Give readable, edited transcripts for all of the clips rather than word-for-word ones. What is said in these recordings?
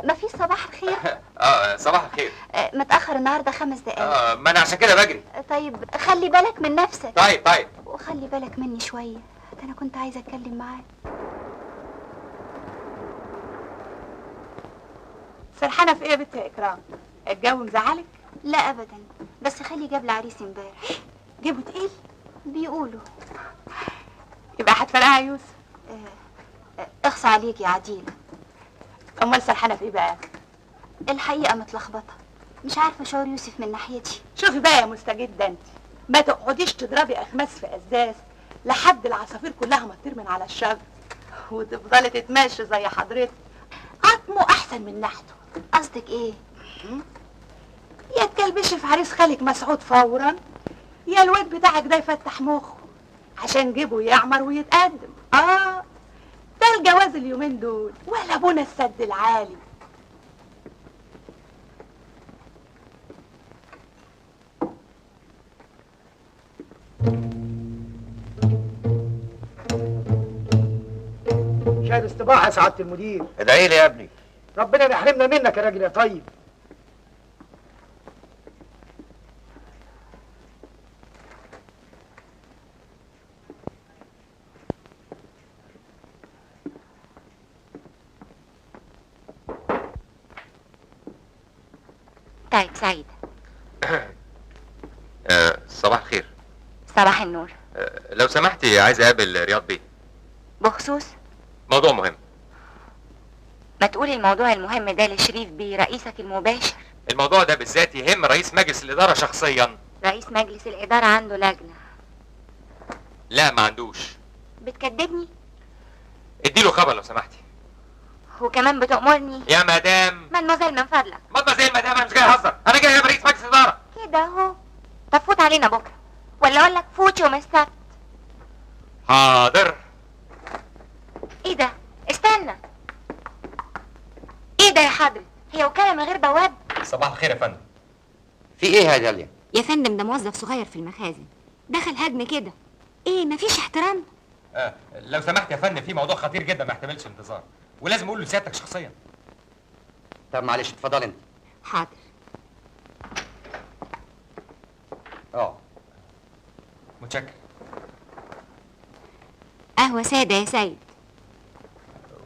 ما في صباح الخير. صباح الخير. متاخر النهارده 5 دقايق. ما انا عشان كده بجري. طيب خلي بالك من نفسك. طيب. وخلي بالك مني شوية، ده انا كنت عايزه اتكلم معاك. سرحانه في ايه يا بنت يا اكرام؟ الجو مزعلك؟ لا ابدا، بس خالي جاب العريس امبارح. جيبه تقيل؟ بيقولوا. يبقى هتفرقها يا يوسف. اخص عليك يا عديله. امال سرحانه في ايه بقى؟ الحقيقة متلخبطه، مش عارفه شعور يوسف من ناحيتي. شوفي بقى يا مستجده، انت ما تقعديش تضربي اخماس في ازاز لحد العصافير كلها ما تطير من على الشجر وتفضلي تتمشي زي حضرتك. عظمه احسن من ناحيته. قصدك ايه؟ يا تكلبشي في عريس خالك مسعود فورا، يا الواد بتاعك ده يفتح مخه عشان جيبه يعمر ويتقدم. ده الجواز اليومين دول ولا بونا السد العالي. شاهد استباحة يا سعادة المدير. ادعي لي يا ابني. ربنا ما يحرمنا منك يا راجل يا طيب. طيب سعيد. صباح الخير. صباح النور. لو سمحتي عايز اقابل رياض بيه. بخصوص؟ موضوع مهم. ما تقولي الموضوع المهم ده لشريف بيه رئيسك المباشر. الموضوع ده بالذات يهم رئيس مجلس الإدارة شخصيا. رئيس مجلس الإدارة عنده لجنة. لا ما عندوش. بتكدبني؟ اديله خبر لو سمحتي. وكمان بتأمرني؟ يا مدام. مدموزيل من فضلك. مدموزيل مدام، انا مش جاي اهزر، انا جاي اقابل رئيس مجلس الإدارة. كده اهو. طب فوت علينا بكرة، ولا اقول لك فوت يوم السبت. حاضر. ايه ده؟ استنى. ايه ده يا حضرة؟ هي وكالة من غير بواب؟ صباح الخير يا فندم. في ايه يا داليا؟ يا فندم ده موظف صغير في المخازن دخل هجم كده. ايه مفيش احترام؟ لو سمحت يا فندم، في موضوع خطير جدا ما يحتملش انتظار، ولازم اقوله لسيادتك شخصيا. طب معلش اتفضل انت. حاضر. متشكر. قهوة سادة يا سيد.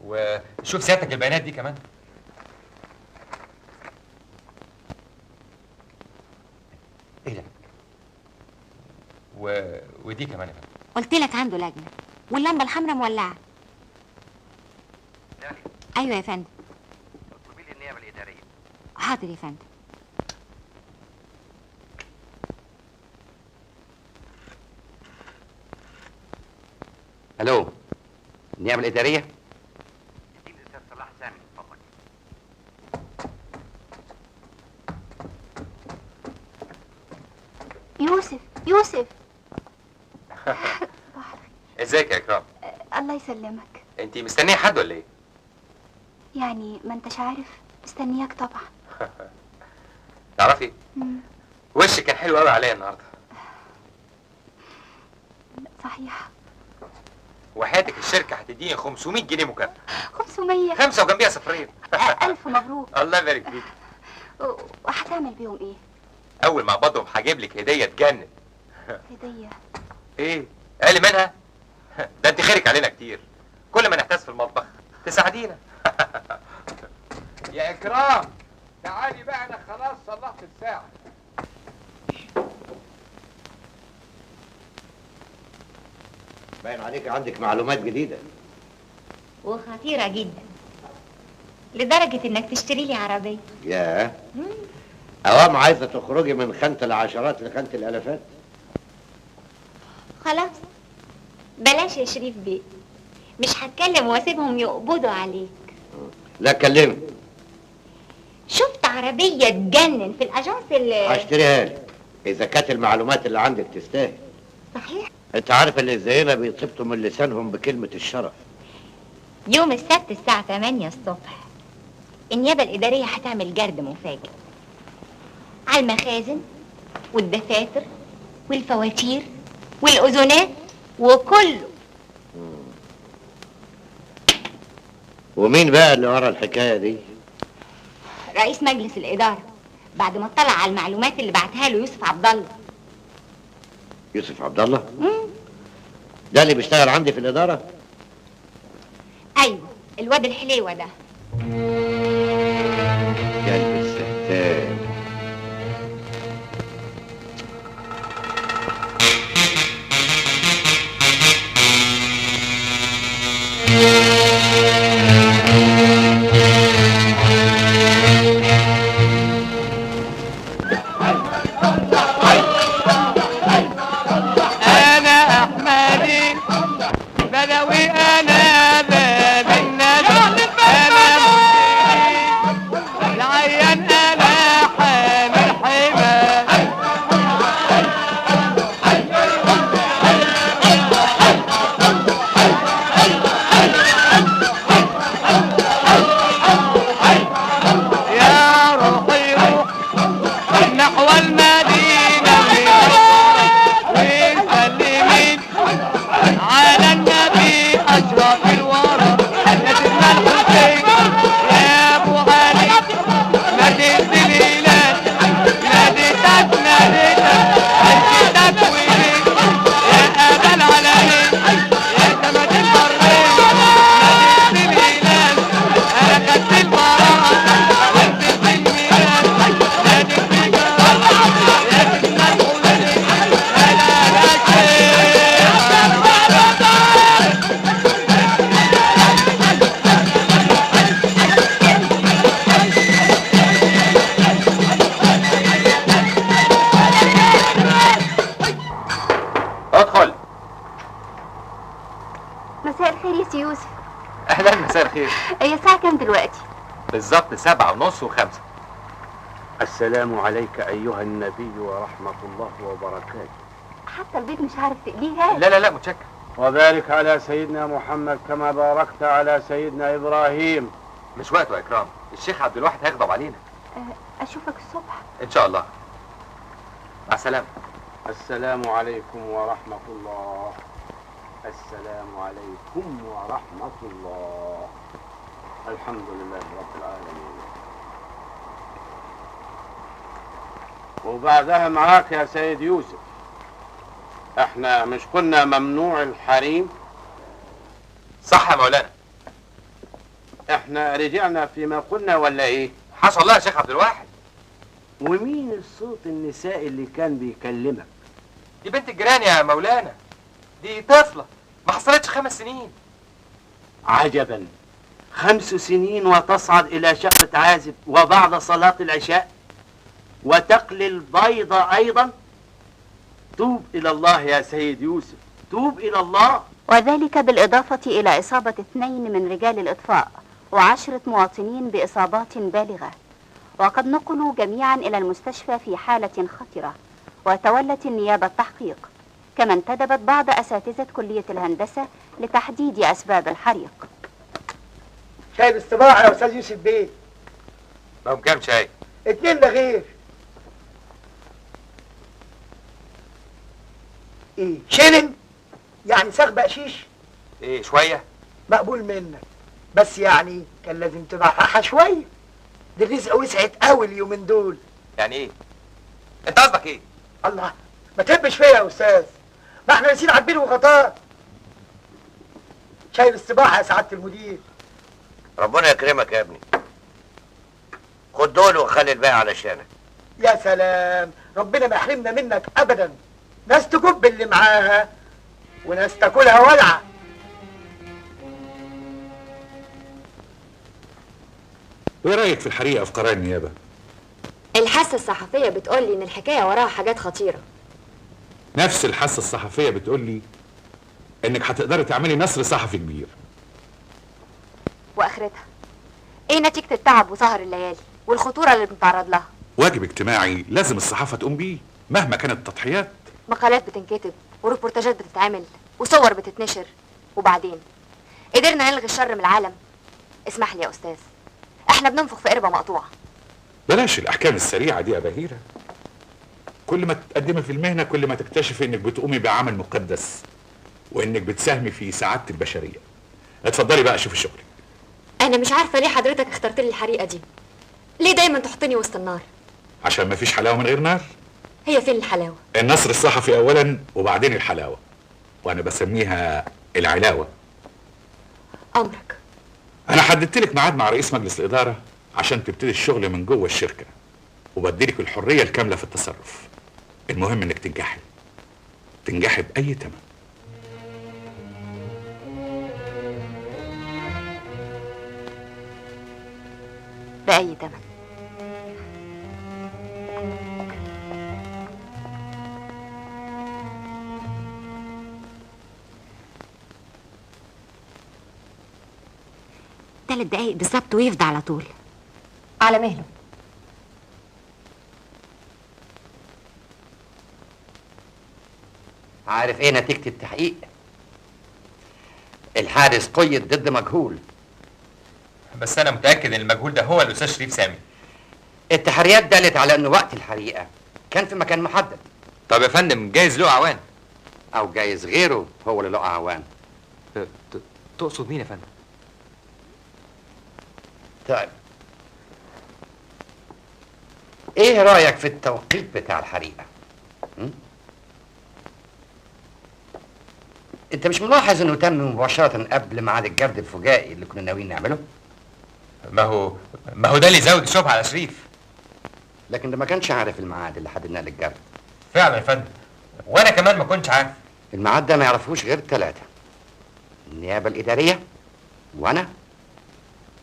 وشوف سيادتك البيانات دي كمان. ايه ده؟ ودي كمان يا فندم. قلت لك عنده لجنة واللمبة الحمراء مولعة. ايوه يا فندم. اطلبي لي النيابة الإدارية. حاضر يا فندم. الو، النيابة الإدارية؟ اديني الأستاذ صلاح سامي اتفضل. يوسف يوسف. ازيك يا اكرام؟ الله يسلمك. انتي مستنيه حد ولا ايه؟ يعني ما انتش عارف؟ مستنياك طبعا. تعرفي وشك كان حلو قوي عليا النهارده. صحيح. وحياتك الشركة هتديني 500 جنيه مكافاة. 500؟ 5 وجنبيها صفرين. الف مبروك. الله يبارك فيك. وهتعمل بيهم ايه؟ اول ما اقبضهم هجيب لك هديه تجنن. هديه؟ ايه؟ اقل منها؟ ده انت خيرك علينا كتير، كل ما نحتاج في المطبخ تساعدينا. يا اكرام تعالي بقى، انا خلاص صلحت الساعة. باين عليك عندك معلومات جديدة وخطيرة جدا، لدرجة انك تشتري لي عربية. ياه، اوام عايزه تخرجي من خانه العشرات لخانه الالافات؟ خلاص بلاش يا شريف بيه، مش هتكلم واسيبهم يقبضوا عليك. لا اتكلمي. شفت عربية تجنن في الاجانس اللي هشتريها لك اذا كانت المعلومات اللي عندك تستاهل. صحيح. انت عارف اللي زينا بيطبطوا من لسانهم بكلمه الشرف. يوم السبت الساعة 8 الصبح النيابة الادارية هتعمل جرد مفاجئ على المخازن والدفاتر والفواتير والاذونات وكله. ومين بقى اللي ورا الحكاية دي؟ رئيس مجلس الادارة، بعد ما اطلع على المعلومات اللي بعتها له يوسف عبد الله. يوسف عبد الله؟ ده اللي بيشتغل عندي في الادارة؟ ايوه، الواد الحليوه ده. كلب الستان. انا احمدي بدوي، انا باب النبي، انا العيان، انا حامل حمى. يا روحي روح نحو المدينة وسلمين على النبي أشرف الورى، يا سيدنا الحسين يا أبو علي ناديت الهلال، ناديتك ناديتك عشتك وليك يا أبا العالمين يا سمد البرين، ناديت الهلال أنا خدت البراءة ونزلت الميلاد، ناديت بجارة يا سيدنا الحسين أنا ادخل. مساء الخير يا سي يوسف. اهلا، مساء الخير. هي الساعة كام دلوقتي؟ بالظبط 7:30 و5. السلام عليك أيها النبي ورحمة الله وبركاته. حتى البيت مش عارف تقليه. لا لا لا متشكر. وبارك على سيدنا محمد كما باركت على سيدنا إبراهيم. مش وقته يا إكرام، الشيخ عبد الواحد هيغضب علينا. اشوفك الصبح ان شاء الله. مع السلامة. السلام عليكم ورحمة الله. السلام عليكم ورحمة الله. الحمد لله رب العالمين. وبعدها معاك يا سيد يوسف، احنا مش كنا ممنوع الحريم؟ صح يا مولانا. احنا رجعنا فيما قلنا ولا ايه؟ حصل الله يا شيخ عبد الواحد. ومين الصوت النسائي اللي كان بيكلمك؟ دي بنت الجيران يا مولانا، دي طفلة ما حصلتش 5 سنين. عجبا، 5 سنين وتصعد إلى شقة عازب وبعد صلاة العشاء وتقلي البيضة أيضا. توب إلى الله يا سيد يوسف، توب إلى الله. وذلك بالإضافة إلى إصابة 2 من رجال الإطفاء و10 مواطنين بإصابات بالغة، وقد نقلوا جميعا إلى المستشفى في حالة خطرة، وتولت النيابة التحقيق، كما انتدبت بعض أساتذة كلية الهندسة لتحديد أسباب الحريق. شاي بالصباع يا أستاذ يوسف بيه. بقوا كام شاي؟ 2 لا غير. ايه شيلن؟ يعني ساغ بقشيش؟ ايه شوية؟ مقبول منك، بس يعني كان لازم تبححها شوية، دي الرزقة وسعت قوي اليومين دول. يعني ايه؟ انت قصدك ايه؟ الله، ما تهبش فيا يا استاذ، ما احنا ناسيين عبير وغطاء. شايل الصباح يا سعادة المدير. ربنا يكرمك يا ابني. خد دول وخلي الباقي علشانك. يا سلام، ربنا ما يحرمنا منك ابدا. ناس تكب اللي معاها وناس تاكلها ولعه. ايه رايك في الحريقه في قرار النيابة؟ الحاسة الصحفية بتقول لي ان الحكاية وراها حاجات خطيرة. نفس الحاسة الصحفية بتقول لي انك هتقدري تعملي نصر صحفي كبير. واخرتها ايه نتيجة التعب وسهر الليالي والخطوره اللي بنتعرض لها؟ واجب اجتماعي لازم الصحافة تقوم بيه مهما كانت التضحيات. مقالات بتنكتب وريبورتاجات بتتعمل وصور بتتنشر، وبعدين قدرنا نلغي الشر من العالم؟ اسمح لي يا استاذ، احنا بننفخ في قربه مقطوعة. بلاش الاحكام السريعة دي يا بهيرة. كل ما تتقدمي في المهنة كل ما تكتشفي انك بتقومي بعمل مقدس وانك بتساهمي في سعادة البشرية. اتفضلي بقى شوفي شغلك. انا مش عارفه ليه حضرتك اخترت لي الحريقه دي. ليه دايما تحطني وسط النار؟ عشان مفيش حلاوة من غير نار. هي فين الحلاوة؟ النصر الصحفي اولا وبعدين الحلاوة، وانا بسميها العلاوه. امرك. انا حددت لك ميعاد مع رئيس مجلس الادارة عشان تبتدي الشغل من جوه الشركة، وبديلك الحرية الكاملة في التصرف. المهم انك تنجحي، تنجحي باي ثمن. بأي ثمن؟ تلات دقايق بالظبط ويفضى على طول. على مهله. عارف ايه نتيجة التحقيق؟ الحارس قيد ضد مجهول. بس انا متأكد ان المجهول ده هو الاستاذ شريف سامي. التحريات دلت على انه وقت الحريقة كان في مكان محدد. طب يا فندم جايز له اعوان، او جايز غيره هو اللي له اعوان. تقصد مين يا فندم؟ طيب ايه رأيك في التوقيت بتاع الحريقة؟ انت مش ملاحظ انه تم مباشرة قبل ميعاد الجرد الفجائي اللي كنا ناويين نعمله؟ ما هو ده اللي زود الشبهة على شريف. لكن ده ما كانش عارف الميعاد اللي حددناه للجرد. فعلا يا فندم، وانا كمان ما كنتش عارف. الميعاد ده ما يعرفوش غير 3: النيابة الإدارية وانا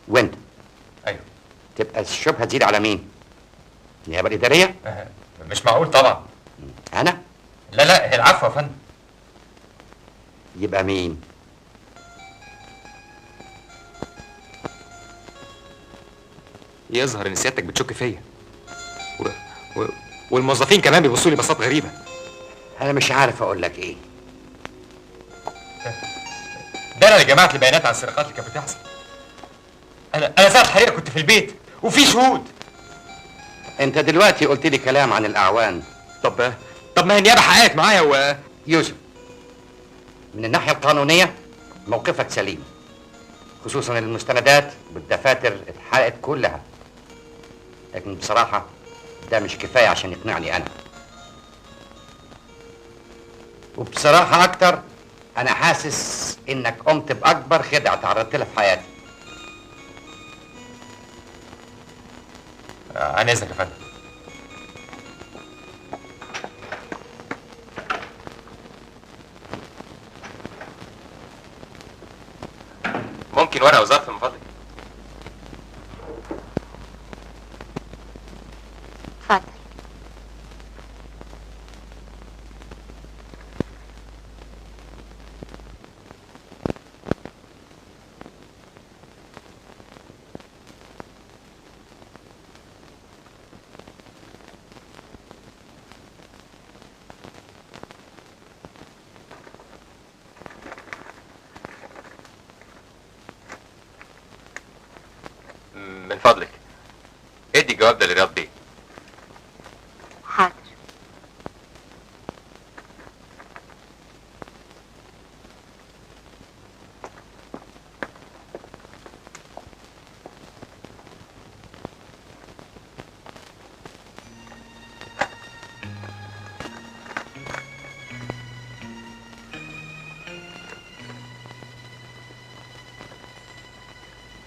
وانت. ايوه. تبقى الشبهة تزيد على مين؟ النيابة الإدارية؟ مش معقول طبعا. أنا؟ لا لا، العفو يا فندم. يبقى مين؟ يظهر ان سيادتك بتشك فيا، والموظفين كمان بيبصوا لي بصات غريبة. أنا مش عارف أقول لك إيه. ده أنا اللي جمعت البيانات عن السرقات اللي كانت بتحصل. أنا ساعة الحريقة كنت في البيت وفي شهود. أنت دلوقتي قلت لي كلام عن الأعوان. طب ما هي النيابة حققت معايا. يوسف، من الناحية القانونية موقفك سليم، خصوصا المستندات والدفاتر اتحرقت كلها، لكن بصراحة ده مش كفاية عشان يقنعني أنا. وبصراحة أكتر أنا حاسس إنك قمت بأكبر خدعة تعرضت لها في حياتي. عن إذنك يا فندم. ممكن ورقة وظرف من فضلك؟ اتفضل. من فضلك ادي الجواب ده لرياض بيه. حاضر.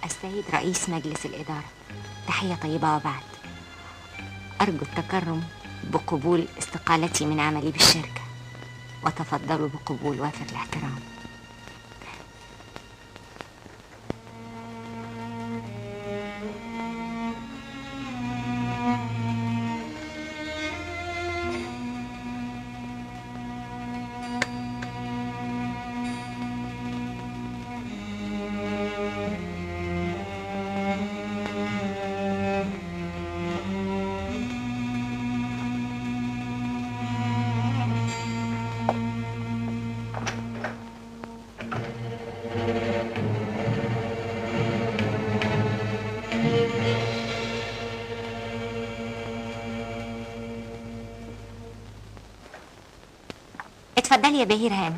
السيد رئيس مجلس الإدارة، تحية طيبة وبعد، أرجو التكرم بقبول استقالتي من عملي بالشركة، وتفضلوا بقبول وافر الاحترام. اتفضلي يا بهير هانم.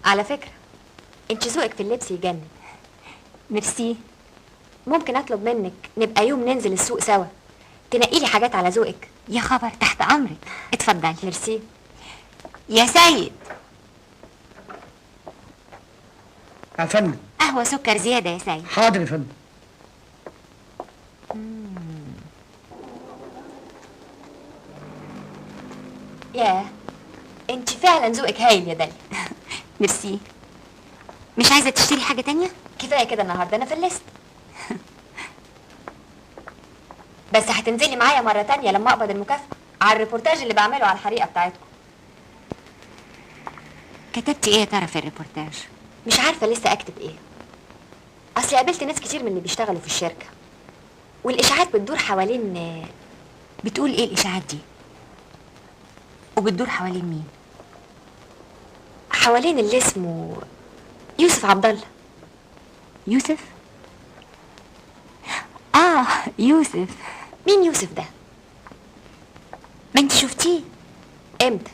على فكرة انت ذوقك في اللبس يجنن. ميرسي. ممكن اطلب منك نبقى يوم ننزل السوق سوا، تنقي لي حاجات على ذوقك؟ يا خبر، تحت امرك، اتفضلي. ميرسي. يا سيد. يا فندم. قهوة سكر زيادة يا سيد. حاضر يا فندم. ياه، انت فعلا ذوقك هايل يا داليا. ميرسي. مش عايزه تشتري حاجة تانية؟ كفاية كده النهارده، انا فلست. بس هتنزلي معايا مرة تانية لما اقبض المكافاة على الريبورتاج اللي بعمله على الحريقه بتاعتكم. كتبتي ايه يا ترى في الريبورتاج؟ مش عارفه لسه اكتب ايه. اصل قابلت ناس كتير من اللي بيشتغلوا في الشركة، والاشاعات بتدور حوالين. بتقول ايه الاشاعات دي؟ وبتدور حوالين مين؟ حوالين اللي اسمه يوسف عبد الله. يوسف؟ يوسف. مين يوسف ده؟ ما انت شفتيه. امتى؟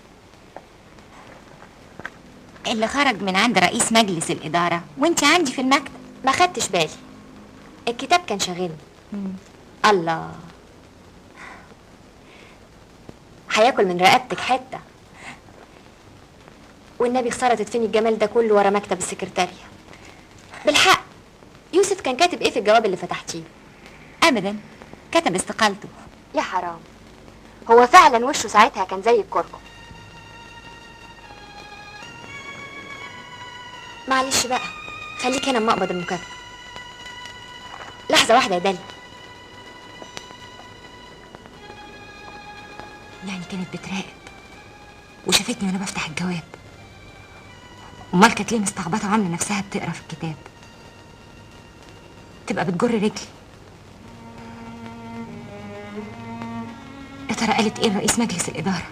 اللي خرج من عند رئيس مجلس الإدارة وانت عندي في المكتب. ما خدتش بالي، الكتاب كان شاغلني. الله، هياكل من رقبتك حتة. والنبي خسارة تدفني الجمال ده كله ورا مكتب السكرتارية. بالحق، يوسف كان كاتب ايه في الجواب اللي فتحتيه؟ ابدا، كتب استقالته. يا حرام، هو فعلا وشه ساعتها كان زي الكركم. معلش بقى، خليك هنا اما اقبض المكافأة. لحظة واحدة يا داليا. يعني كانت بتراقب وشافتني وانا بفتح الجواب. امال كانت ليه مستعبطه وعامله نفسها بتقرا في الكتاب؟ تبقى بتجر رجلي. يا ترى قالت ايه لرئيس مجلس الادارة؟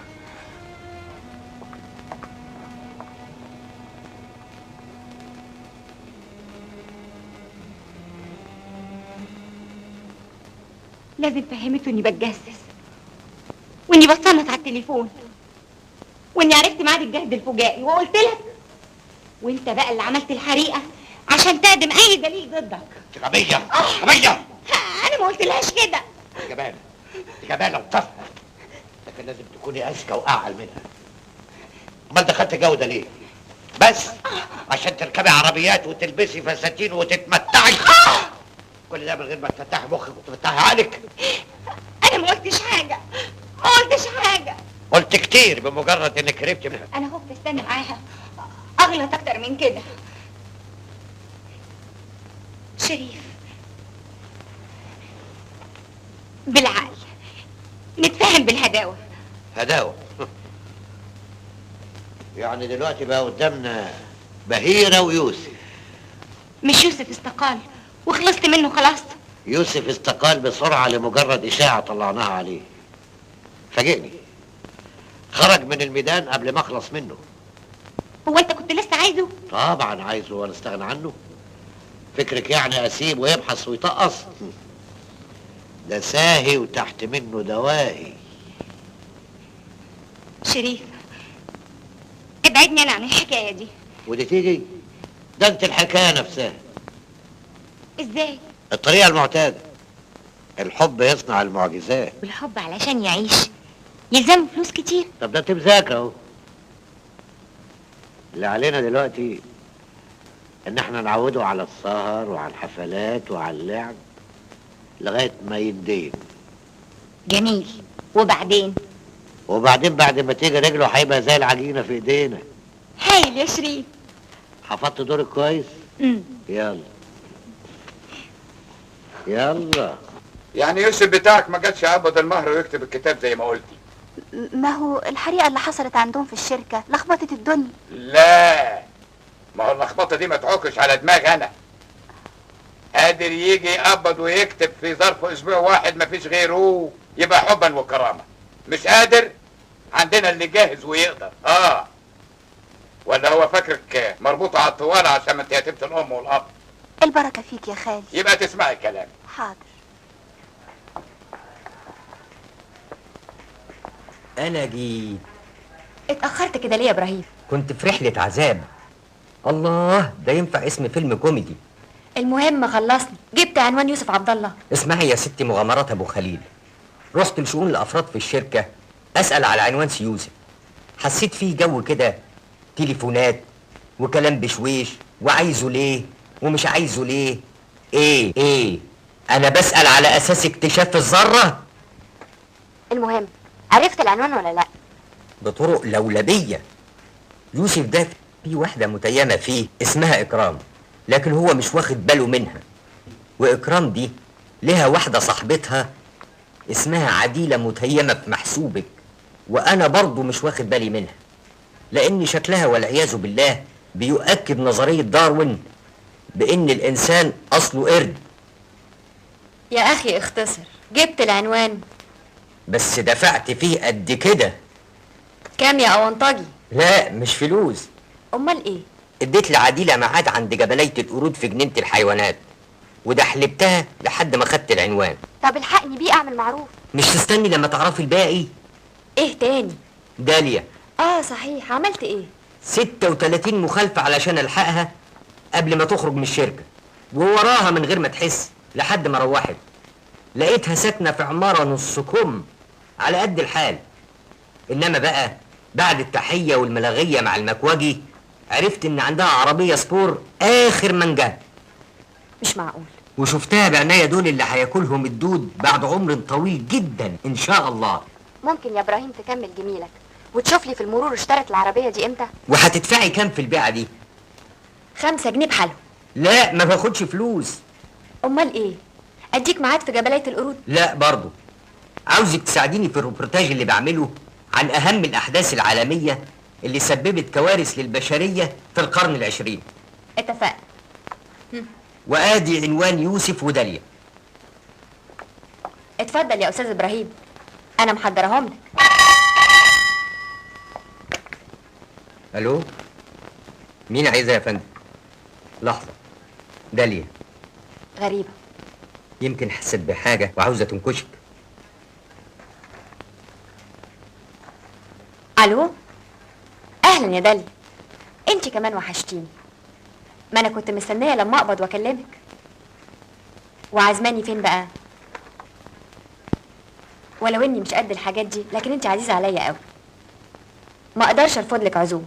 لازم فهمته اني بتجسس، واني بتصنت على التليفون، واني عرفت ميعاد الجهد الفجائي وقلت لك، وانت بقى اللي عملت الحريقه عشان تقدم اي دليل ضدك. انت غبية غبية. انا ما قلتلهاش كده. انت جبانه، انت جبانه وتافهه، لكن لازم تكوني اذكى واعقل منها. امال دخلت الجو ده ليه؟ بس عشان تركبي عربيات وتلبسي فساتين وتتمتعي. كل ده من غير ما تفتحي مخك وتفتحي عقلك. انا ما قلتش حاجة، ما قلتش حاجة. قلت كتير بمجرد انك هربتي منها. انا خفت استنى معاها اغلط اكتر من كده. شريف، بالعقل نتفاهم بالهداوه. هداوه؟ يعني دلوقتي بقى قدامنا بهيرة ويوسف. مش يوسف استقال وخلصت منه خلاص؟ يوسف استقال بسرعة لمجرد اشاعة طلعناها عليه. فاجئني، خرج من الميدان قبل ما اخلص منه. هو انت كنت لسه عايزه؟ طبعا عايزه، وانا استغنى عنه؟ فكرك يعني اسيبه ويبحث ويطقص؟ ده ساهي وتحت منه دواهي. شريف، ابعدني انا عن الحكاية دي. ودي تيجي؟ ده انت الحكاية نفسها. ازاي؟ الطريقة المعتادة، الحب يصنع المعجزات. والحب علشان يعيش يلزمه فلوس كتير. طب ده انت مذاكرة اهو. اللي علينا دلوقتي ان احنا نعوده على السهر وعلى الحفلات وعلى اللعب لغاية ما يندين. جميل، وبعدين؟ وبعدين بعد ما تيجي رجله هيبقى زي العجينة في ايدينا. هايل يا شريف. حفظت دورك كويس؟ يلا يلا. يعني يوسف بتاعك ما جاتش يقبض المهر ويكتب الكتاب زي ما قلتي؟ ما هو الحريقه اللي حصلت عندهم في الشركة لخبطت الدنيا. لا، ما هو اللخبطة دي ما تعكش على دماغي انا. قادر يجي يقبض ويكتب في ظرف اسبوع واحد ما فيش غيره، يبقى حبا وكرامة. مش قادر، عندنا اللي جاهز ويقدر. ولا هو فاكرك مربوطة على الطوالة عشان ما انت يتيمة الام والاب؟ البركة فيك يا خالي. يبقى تسمعي كلامي. حاضر. انا جيت. اتأخرت كده ليه يا ابراهيم؟ كنت في رحلة عذاب. الله، ده ينفع اسم فيلم كوميدي. المهم خلصني، جبت عنوان يوسف عبد الله. اسمعي يا ستي مغامرات ابو خليل. رحت لشؤون الافراد في الشركة اسال على عنوان سي يوسف. حسيت فيه جو كده، تليفونات وكلام بشويش، وعايزه ليه ومش عايزه ليه. ايه انا بسال على اساس اكتشاف الذرة. المهم عرفت العنوان ولا لا؟ بطرق لولبيه. يوسف ده في واحدة متيمه فيه اسمها اكرام، لكن هو مش واخد باله منها. واكرام دي لها واحدة صاحبتها اسمها عديله متيمه في محسوبك، وانا برضو مش واخد بالي منها، لان شكلها والعياذ بالله بيؤكد نظرية داروين بان الانسان اصله قرد. يا اخي اختصر، جبت العنوان؟ بس دفعت فيه قد كده. كام يا اونطاجي؟ لا مش فلوس. امال ايه؟ اديت لعديله ميعاد عند جبلية القرود في جنينة الحيوانات، ودحلبتها لحد ما خدت العنوان. طب الحقني بيه اعمل معروف. مش تستني لما تعرفي الباقي؟ ايه تاني؟ داليا. اه صحيح، عملت ايه؟ 36 مخالفة علشان الحقها قبل ما تخرج من الشركة، ووراها من غير ما تحس لحد ما روحت. لقيتها ساكنة في عمارة نص كم على قد الحال. انما بقى بعد التحية والملاغية مع المكواجي عرفت ان عندها عربية سبور اخر منجا. مش معقول. وشفتها بعناية دول اللي هياكلهم الدود بعد عمر طويل جدا ان شاء الله. ممكن يا ابراهيم تكمل جميلك وتشوف لي في المرور اشترت العربية دي امتى؟ وهتدفعي كام في البيعة دي؟ 5 جنيه بحالهم. لا ما باخدش فلوس. امال ايه؟ اديك ميعاد في جبلية القرود؟ لا برضو عاوزك تساعديني في الروبورتاج اللي بعمله عن اهم الاحداث العالمية اللي سببت كوارث للبشرية في القرن العشرين. اتفقنا. وادي عنوان يوسف وداليا. اتفضل يا استاذ ابراهيم، انا محضرهم لك. الو، مين عايزها يا فندم؟ لحظة، داليا. غريبة، يمكن حست بحاجة وعاوزة تنكشك. الو، اهلا يا داليا، انت كمان وحشتيني. ما انا كنت مستنيه لما اقبض واكلمك. وعزماني فين بقى؟ ولو اني مش قد الحاجات دي، لكن انت عزيزه عليا قوي، ما اقدرش ارفض لك عزومة.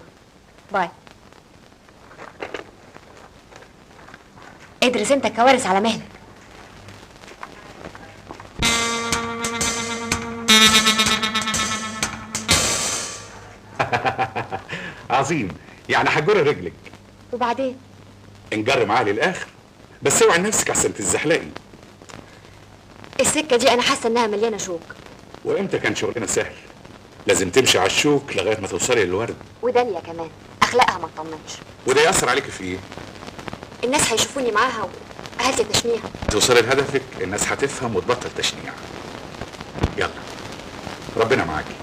باي. ادرس انت الكوارث على مهلك. عظيم، يعني هتجر رجلك وبعدين؟ انجر معاها للاخر، بس اوعي نفسك احسن تتزحلقي. السكة دي انا حاسه انها مليانة شوك. وامتى كان شغلنا سهل؟ لازم تمشي على الشوك لغاية ما توصلي للورد. وداليا كمان اخلاقها ما تطمنش. وده ياثر عليك في ايه؟ الناس هيشوفوني معاها وهاتي تشنيع. توصلي لهدفك الناس هتفهم وتبطل تشنيع. يلا ربنا معاكي.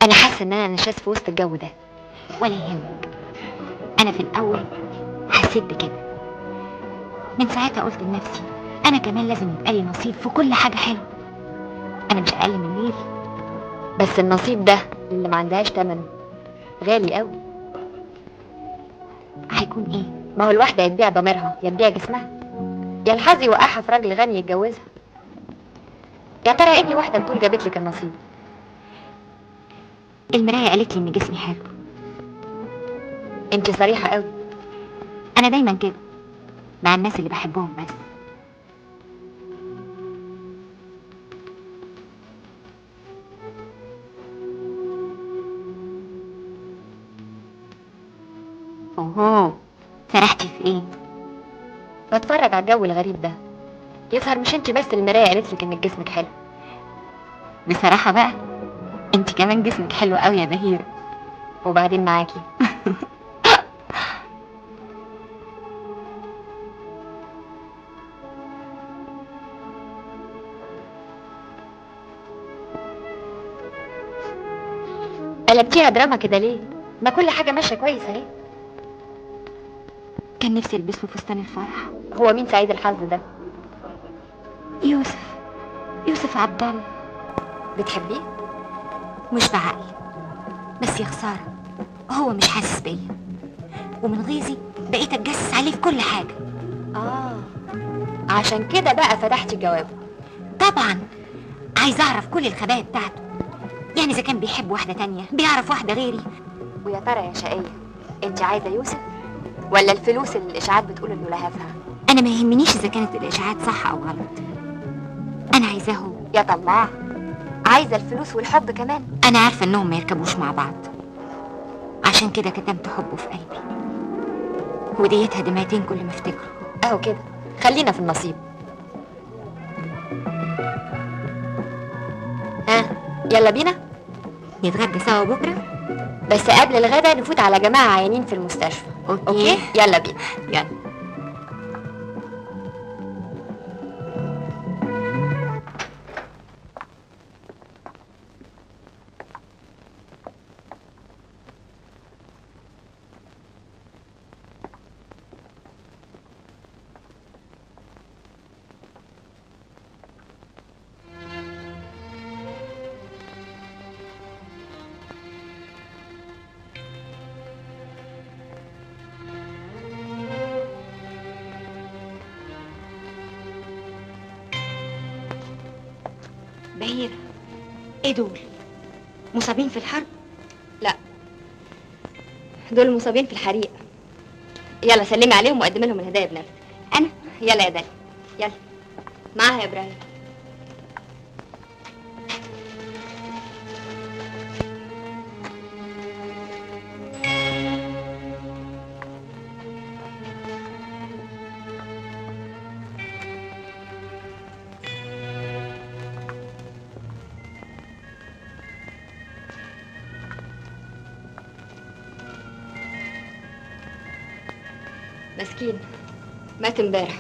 أنا حاسة إن أنا نشاز في وسط الجو ده. ولا يهمك، أنا في الأول حسيت بكده، من ساعتها قلت لنفسي أنا كمان لازم يبقى لي نصيب في كل حاجة حلوة. أنا مش أقل من نيل، بس النصيب ده اللي ما عندهاش تمن غالي قوي. هيكون ايه؟ ما هو الواحدة يا تبيع ضميرها يا تبيع جسمها، يا الحظ يوقعها في راجل غني يتجوزها. يا ترى ايه واحدة بتقول جابت لك النصيب؟ المراية قالت لي ان جسمي حلو. انت صريحه قوي. انا دايما كده مع الناس اللي بحبهم بس. اوهو، سرحتي في ايه؟ بتفرج على الجو الغريب ده. يظهر مش انت بس المراية قالت لك ان جسمك حلو. بصراحة بقى انت كمان جسمك حلو قوي يا بهيرة. وبعدين معاكي. قلبتيها دراما كده ليه؟ ما كل حاجة ماشية كويس اهي. كان نفسي البس له فستان الفرح. هو مين سعيد الحظ ده؟ يوسف، يوسف عبد الله. بتحبيه؟ مش بعقلي، بس يا خسارة هو مش حاسس بيا، ومن غيظي بقيت اتجسس عليه في كل حاجة. عشان كده بقى فتحتي الجواب. طبعا عايزه اعرف كل الخبايا بتاعته، يعني اذا كان بيحب واحدة تانية، بيعرف واحدة غيري. ويا ترى يا شقيه انت عايزه يوسف ولا الفلوس اللي الاشاعات بتقول انه لهفها؟ انا ما يهمنيش اذا كانت الاشاعات صح او غلط، انا عايزاه هو. يا طماع، عايزه الفلوس والحب كمان. انا عارفه انهم ما يركبوش مع بعض، عشان كده كتمت حبه في قلبي، وديتها دمعتين كل ما افتكره. اهو كده، خلينا في النصيب. ها يلا بينا نتغدى سوا بكره، بس قبل الغدا نفوت على جماعة عيانين في المستشفى. okay يلا بينا. يلا. بهيرة، ايه دول؟ مصابين في الحرب؟ لا، دول مصابين في الحريق. يلا سلمي عليهم وقدمي لهم الهدايا بنفسك. انا؟ يلا يا داليا، يلا معاها يا ابراهيم. مسكين، مات امبارح.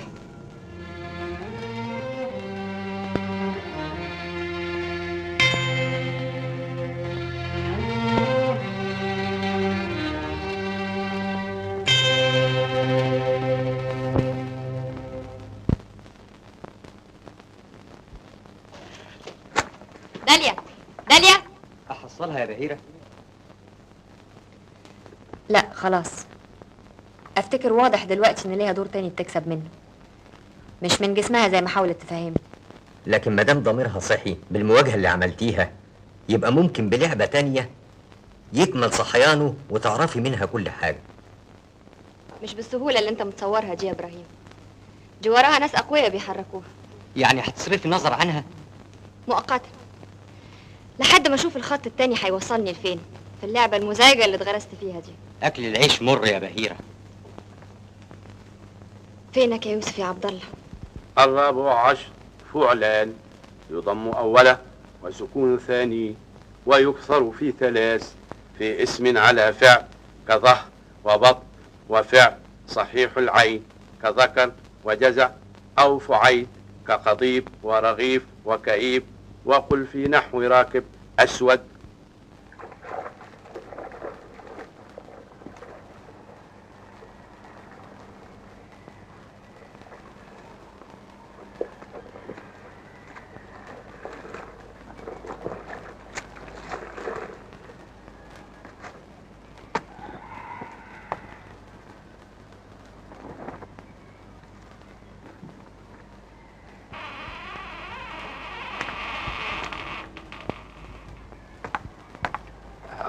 داليا، داليا، احصلها يا بهيرة؟ لا خلاص، افتكر واضح دلوقتي ان ليها دور تاني بتكسب منه، مش من جسمها زي ما حاولت تفهمني. لكن مادام ضميرها صحي بالمواجهه اللي عملتيها، يبقى ممكن بلعبه تانية يكمل صحيانه وتعرفي منها كل حاجة. مش بالسهولة اللي انت متصورها دي يا ابراهيم، دي وراها ناس اقوياء بيحركوها. يعني هتصرفي نظر عنها؟ مؤقتا، لحد ما اشوف الخط التاني هيوصلني لفين في اللعبة المزعجة اللي اتغرست فيها دي. اكل العيش مر يا بهيرة. فينك يا يوسف يا عبد الله؟ 14 فعلان يضم أوله وسكون ثاني ويكثر في 3 في اسم على فعل كظهر وبط وفعل صحيح العين كذكر وجزع، أو فعيل كقضيب ورغيف وكئيب، وقل في نحو راكب أسود.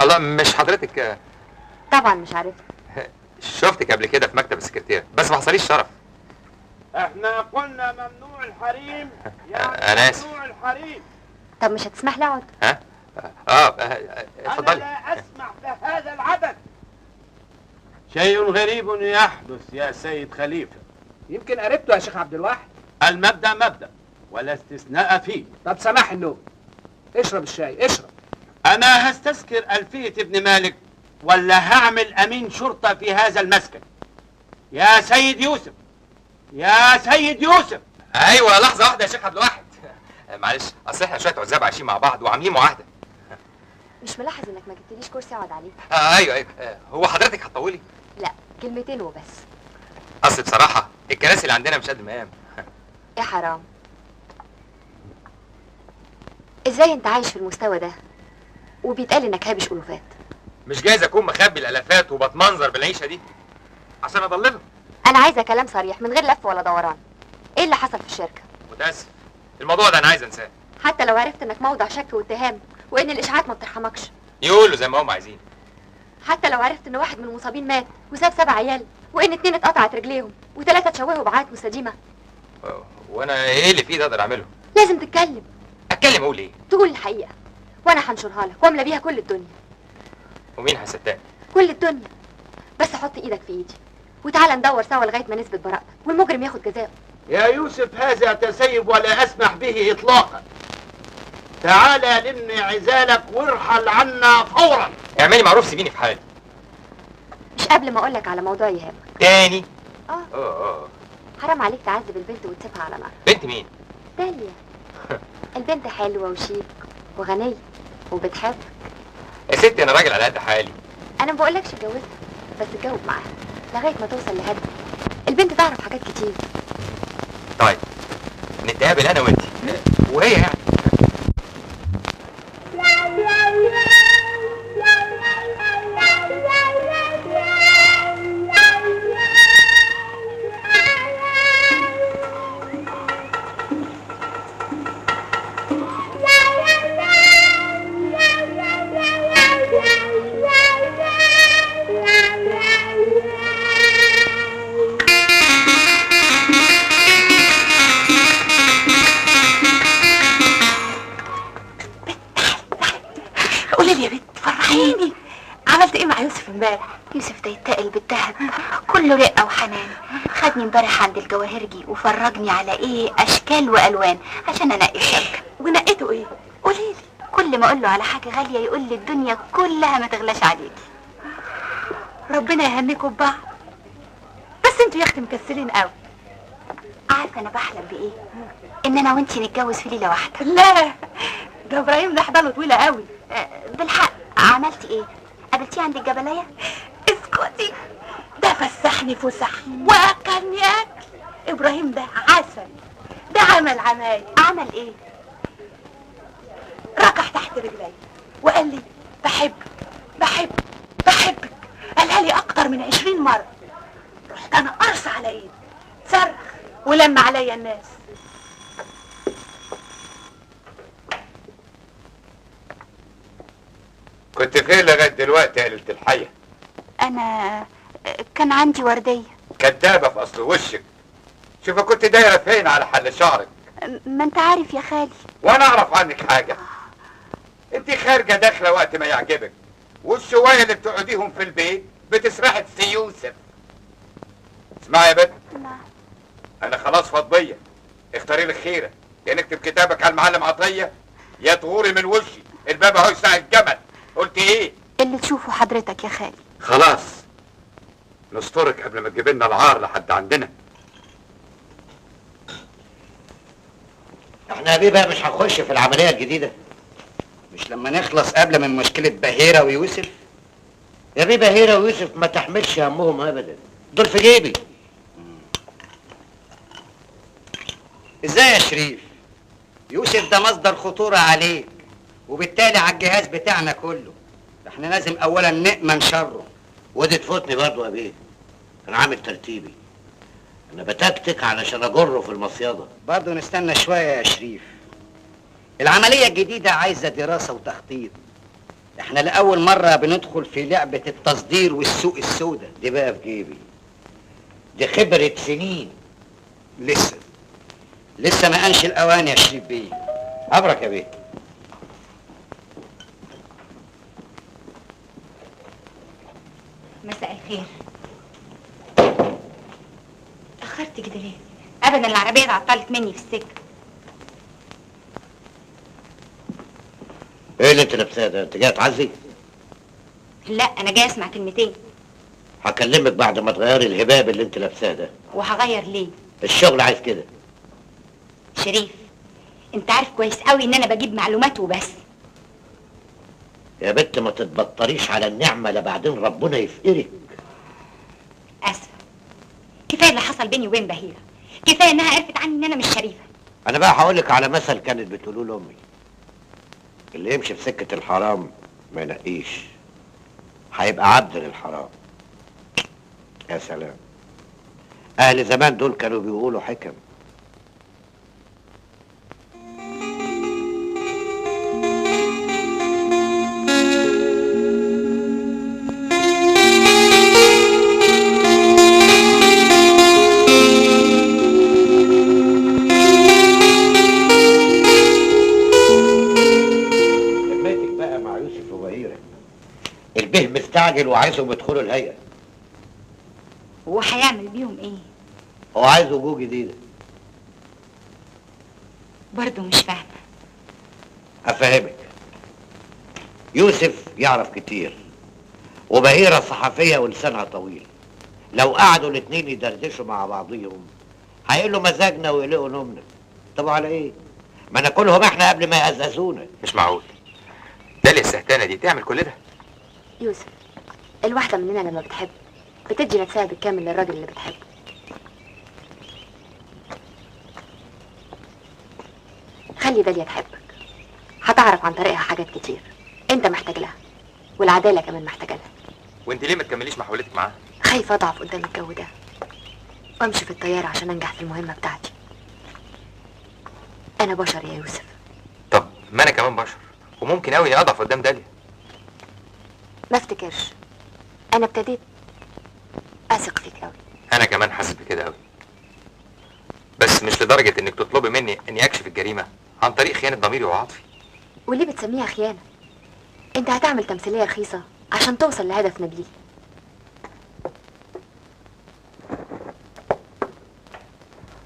الله، مش حضرتك؟ طبعا مش عارفها. شفتك قبل كده في مكتب السكرتير، بس ما حصليش شرف. احنا قلنا ممنوع الحريم، يعني انا اسف. ممنوع الحريم. طب مش هتسمح لي اقعد؟ ها؟ اتفضلي. انا لا اسمح بهذا العبث. شيء غريب يحدث يا سيد خليفة. يمكن قريبته يا شيخ عبد الواحد. المبدأ مبدأ ولا استثناء فيه. طب سماح النوم، اشرب الشاي اشرب. انا هستذكر ألفية ابن مالك ولا هعمل امين شرطة في هذا المسكن؟ يا سيد يوسف، يا سيد يوسف. ايوه لحظة واحدة يا شيخ عبد الواحد، معلش اصل احنا شوية عزاب عايشين مع بعض وعاملين معاهدة. مش ملاحظ انك ما جبتليش كرسي اقعد عليه؟ ايوه. هو حضرتك هتطولي؟ لا، كلمتين وبس. اصل بصراحة الكراسي اللي عندنا مش قد مقام. يا حرام، ازاي انت عايش في المستوى ده وبيتقال انك هابش الوفات؟ مش جايز اكون مخبي الالافات وبتمنظر بالعيشه دي عشان اضللهم. انا عايزه كلام صريح من غير لف ولا دوران. ايه اللي حصل في الشركة؟ متاسف، الموضوع ده انا عايز انساه. حتى لو عرفت انك موضع شك واتهام وان الاشاعات ما بترحمكش. يقولوا زي ما هم عايزين. حتى لو عرفت ان واحد من المصابين مات وساب 7 عيال وان 2 اتقطعت رجليهم و3 اتشوهوا بعاهات مستديمه. وانا ايه اللي في ايدي اقدر اعمله؟ لازم تتكلم. اتكلم اقول ايه؟ تقول الحقيقة وانا هنشرها لك واملى بيها كل الدنيا. ومين هيصدقني؟ كل الدنيا. بس حط ايدك في ايدي وتعالى ندور سوا لغاية ما نثبت براءتك والمجرم ياخد جزاؤه. يا يوسف هذا تسيب ولا اسمح به اطلاقا. تعالى لم عزالك وارحل عنا فورا. اعملي معروف، سيبيني في حالي. مش قبل ما اقولك على موضوع يهمك. تاني؟ حرام عليك تعذب البنت وتسيبها على نار. بنت مين؟ داليا. البنت حلوة وشيك وغنيه وبتحبك. يا ستي انا راجل على قد حالي. انا ما بقولكش اتجوزها، بس اتجاوب معاها لغاية ما توصل لهدف. البنت تعرف حاجات كتير. طيب نتقابل انا وانتي وهي يعني. قولي لي يا بنت، فرحيني، عملت ايه مع يوسف امبارح؟ يوسف ده يتقل بالذهب كله رقه وحنان. خدني امبارح عند الجواهرجي وفرجني على ايه اشكال والوان عشان انقي الشبكة. ونقيته ايه؟ قولي لي. كل ما اقول له على حاجة غالية يقول لي الدنيا كلها ما تغلاش عليكي. ربنا يهنيكم ببعض. بس انتوا يا اختي مكسلين قوي. عارفه انا بحلم بايه؟ ان انا وانتي نتجوز في ليلة واحدة. لا ده ابراهيم ده حباله طويلة قوي. بالحق عملتي ايه؟ قابلتيه عند الجبلية؟ اسكتي، ده فسحني فسح واكلني اكل. ابراهيم ده عسل، ده عمل عمايل. عمل ايه؟ ركح تحت رجلي وقال لي بحبك بحبك بحبك، قالها لي اكتر من 20 مرة. رحت انا قرص على ايدي، صرخ ولم عليا الناس. كنت فين لغاية دلوقتي يا قليلة الحية؟ انا كان عندي وردية. كدابه في اصل وشك. شوفي كنت دايرة فين على حل شعرك. ما انت عارف يا خالي. وانا اعرف عنك حاجة. انت خارجه داخله وقت ما يعجبك، والشويه اللي بتقعديهم في البيت بتسرحي سي يوسف. اسمعي يا بنت. نعم. انا خلاص فضية، اختاري لك خيره، يا نكتب كتابك على المعلم عطية يا تغوري من وشي، الباب اهو يساع الجمل. قلت ايه؟ اللي تشوفه حضرتك يا خالي. خلاص نسترك قبل ما تجيب لنا العار لحد عندنا. احنا يا بيه مش هنخش في العملية الجديدة؟ مش لما نخلص قبل من مشكلة بهيرة ويوسف؟ يا بيه بهيرة ويوسف ما تحملش همهم ابدا، دول في جيبي. ازاي يا شريف؟ يوسف ده مصدر خطورة عليك وبالتالي على الجهاز بتاعنا كله. احنا لازم اولا نأمن شره. ودي تفوتني برضه يا بيه، انا عامل ترتيبي، انا بتكتك علشان اجره في المصيده. برضه نستنى شوية يا شريف. العملية الجديدة عايزه دراسة وتخطيط. احنا لأول مرة بندخل في لعبة التصدير والسوق السوداء. دي بقى في جيبي، دي خبرة سنين. لسه ما قانش الأوان يا شريف بيه. أبرك يا بيه. مساء الخير. اتأخرت كده ليه؟ أبدا العربية اتعطلت مني في السكة. ايه اللي انت لابساه ده؟ انت جاية تعزي؟ لا انا جاية اسمع كلمتين. هكلمك بعد ما تغيري الهباب اللي انت لابساه ده. وهغير ليه؟ الشغل عايز كده. شريف انت عارف كويس قوي ان انا بجيب معلومات وبس. يا بنت ما تتبطريش على النعمة لبعدين ربنا يفقرك. اسفه، كفاية اللي حصل بيني وبين بهيرة، كفاية انها عرفت عني ان انا مش شريفه. انا بقى هقولك على مثل كانت بتقوله لامي، اللي يمشي في سكة الحرام ما ينقيش، هيبقى عبد للحرام. يا سلام، اهل زمان دول كانوا بيقولوا حكم. البه مستعجل وعايزهم يدخلوا الهيئة. هو هيعمل بيهم ايه؟ هو عايز وجوه جديدة. برضه مش فاهمة. أفهمك. يوسف يعرف كتير، وبهيرة صحفية ولسانها طويل. لو قعدوا الاتنين يدردشوا مع بعضيهم هيقلوا مزاجنا ويقلقوا نومنا. طب على ايه؟ ما ناكلهم احنا قبل ما يقزقزونا. مش معقول داليا السهتانة دي تعمل كل ده. يوسف، الواحدة مننا لما بتحب بتدي نفسها بالكامل للراجل اللي بتحبه. خلي داليا تحبك، هتعرف عن طريقها حاجات كتير انت محتاج لها، والعدالة كمان محتاجة لها. وانت ليه ما تكمليش محاولتك معاها؟ خايفة اضعف قدام الجو ده وامشي في الطيارة عشان انجح في المهمة بتاعتي. انا بشر يا يوسف. طب ما انا كمان بشر، وممكن قوي اضعف قدام داليا. ما افتكرش، انا ابتديت اثق فيك قوي. انا كمان حاسس بكده قوي، بس مش لدرجة انك تطلبي مني اني اكشف الجريمة عن طريق خيانة ضميري وعاطفي. وليه بتسميها خيانة؟ انت هتعمل تمثيلية رخيصة عشان توصل لهدف نبيل.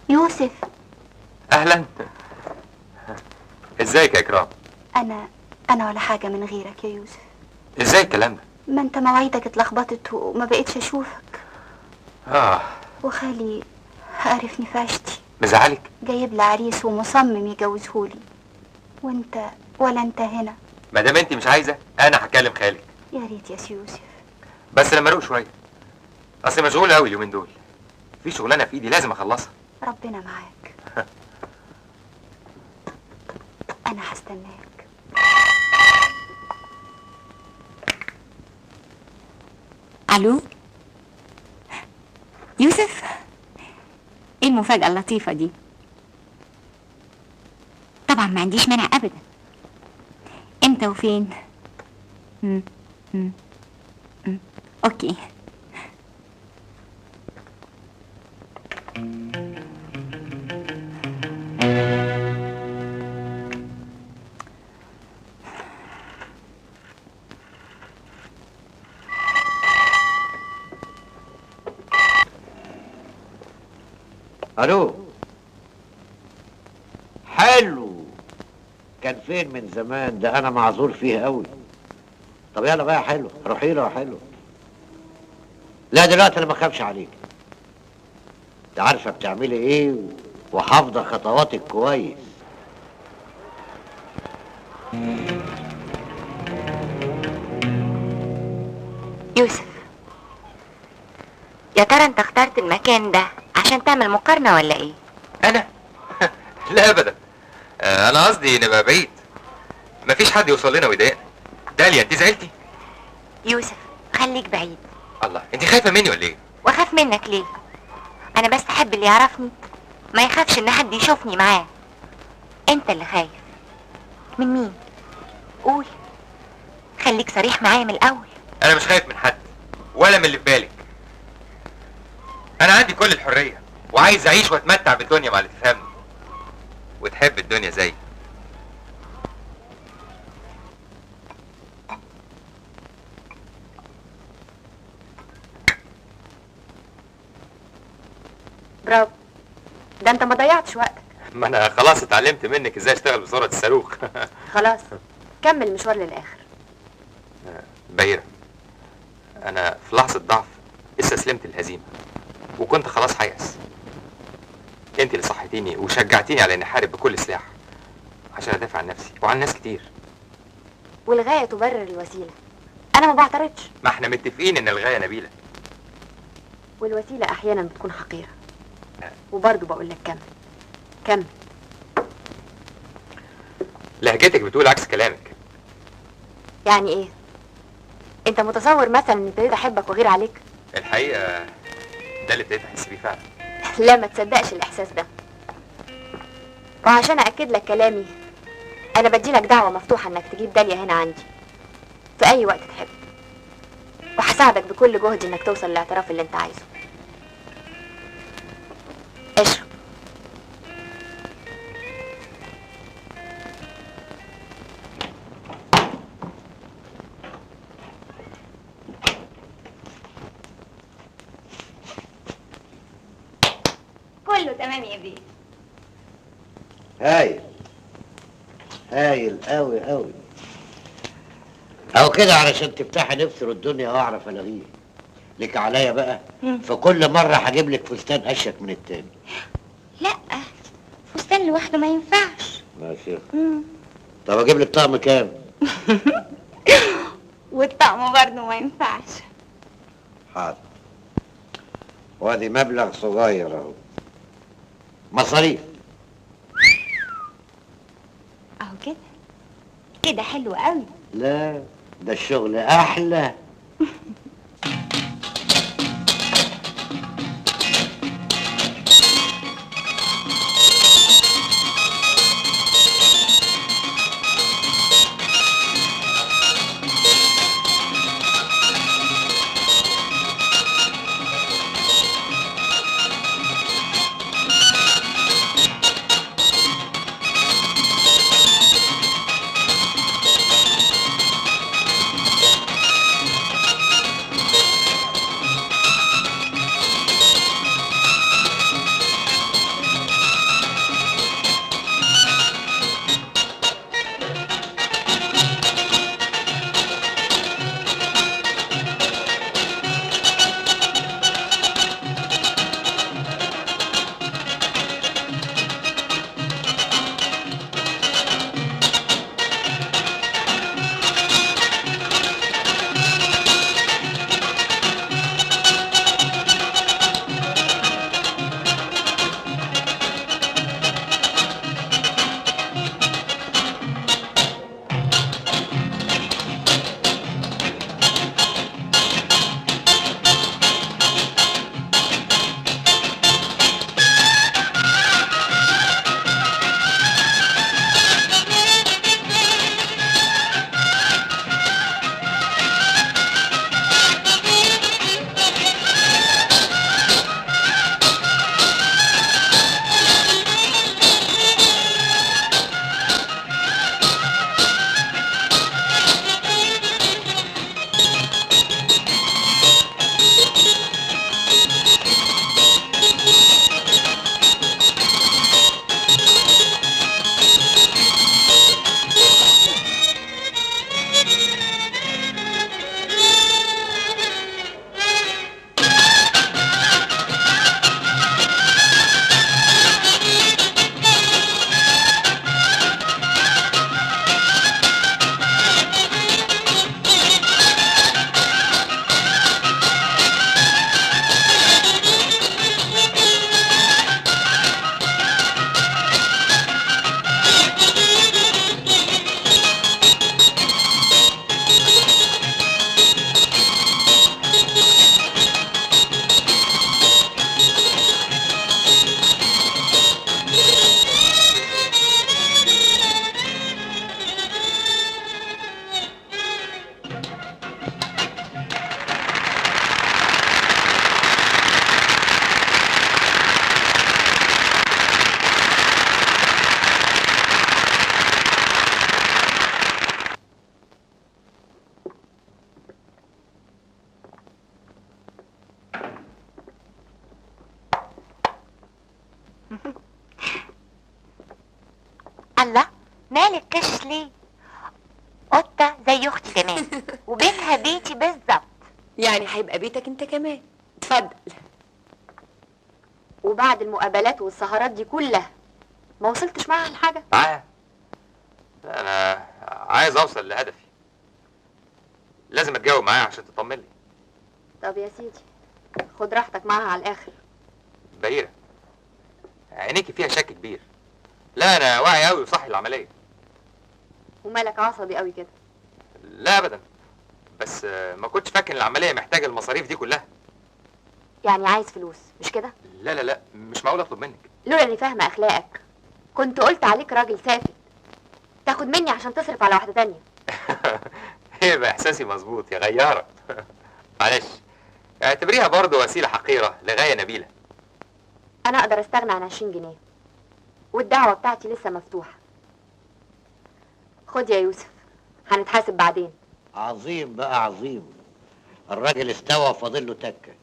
يوسف. اهلا، ازيك يا اكرام؟ انا ولا حاجة من غيرك يا يوسف. ازاي الكلام ده؟ ما انت مواعيدك اتلخبطت وما بقتش اشوفك. وخالي عرفني في عشتي. مزعلك؟ جايب لي عريس ومصمم يجوزهولي، وانت ولا انت هنا. ما دام انت مش عايزه انا هكلم خالك. يا ريت يا سي يوسف، بس لما اروق شوية، اصل مشغول قوي اليومين دول، في شغلانة في ايدي لازم اخلصها. ربنا معاك. انا هستناك. الو يوسف، ايه المفاجأة اللطيفة دي؟ طبعا ما عنديش مانع ابدا. امتى وفين؟ مم. مم. مم. okay. الو. حلو، كان فين من زمان ده؟ انا معذور فيه قوي. طب يلا بقى يا حلو، روحي له يا حلو. لا دلوقتي انا ما اخافش عليك، انت عارفه بتعملي ايه وحافظه خطواتك كويس. يوسف، يا ترى انت اخترت المكان ده عشان تعمل مقارنة ولا ايه؟ انا؟ لا ابدا، انا قصدي نبقى بعيد، مفيش حد يوصل لنا ويضايقنا. داليا انت زعلتي؟ يوسف خليك بعيد. الله، انت خايفة مني ولا ايه؟ واخاف منك ليه؟ انا بس احب اللي يعرفني ما يخافش ان حد يشوفني معاه. انت اللي خايف من مين؟ قول. خليك صريح معايا من الاول. انا مش خايف من حد ولا من اللي في بالك. انا عندي كل الحرية وعايز اعيش واتمتع بالدنيا مع اللي تفهمني وتحب الدنيا زيي. برافو، ده انت ما ضيعتش وقتك. ما انا خلاص اتعلمت منك ازاي اشتغل بسرعة الصاروخ. خلاص كمل المشوار للاخر. بهيرة، انا في لحظة ضعف استسلمت للهزيمه وكنت خلاص هيأس. انت اللي صحيتيني وشجعتيني على اني احارب بكل سلاح عشان ادافع عن نفسي وعن ناس كتير. والغاية تبرر الوسيلة، انا ما بعترضش. ما احنا متفقين ان الغاية نبيلة والوسيلة احيانا بتكون حقيرة. وبرضه بقول لك كمل كمل. لهجتك بتقول عكس كلامك. يعني ايه؟ انت متصور مثلا ان ابتديت احبك وغير عليك؟ الحقيقة ده اللي ابتديت احس بيه فعلا. لا ما تصدقش الاحساس ده. وعشان ااكد لك كلامي انا بديلك دعوه مفتوحة انك تجيب داليا هنا عندي في اي وقت تحب، وهساعدك بكل جهدي انك توصل للاعتراف اللي انت عايزه. اشرب. كله تمام يا بيه. هايل هايل قوي قوي. او كده علشان تفتحي نفسي الدنيا واعرف الغيه. لك عليا بقى في كل مرة هجيب لك فستان اشيك من التاني. لا فستان لوحده ما ينفعش. ماشي. طب اجيب لك طقم كام؟ والطقم برضه ما ينفعش. حاضر. وادي مبلغ صغير اهو مصاريف. اهو كده كده حلو قوي. لا ده الشغل احلى. مالك كشش ليه؟ قطة زي اختي تمام، وبيتها بيتي بالظبط. يعني هيبقى بيتك انت كمان. اتفضل. وبعد المقابلات والسهرات دي كلها ما وصلتش معاها لحاجة؟ معاها؟ انا عايز اوصل لهدفي، لازم اتجاوب معاها عشان تطمني. طب يا سيدي خد راحتك معاها على الاخر. بهيرة عينيكي فيها شك كبير. لا انا واعي قوي وصحي العملية. ومالك عصبي قوي كده؟ لا ابدا، بس ما كنتش فاكر ان العملية محتاجه المصاريف دي كلها. يعني عايز فلوس مش كده؟ لا لا لا، مش معقول اطلب منك. لولا اني فاهمه اخلاقك كنت قلت عليك راجل سافل تاخد مني عشان تصرف على واحدة تانية. يبقى احساسي مظبوط يا غياره. معلش اعتبريها برضه وسيلة حقيرة لغاية نبيلة. انا اقدر استغنى عن 20 جنيه والدعوة بتاعتي لسه مفتوحة. خد يا يوسف، هنتحاسب بعدين. عظيم بقى عظيم، الراجل استوى وفاضل له تكه.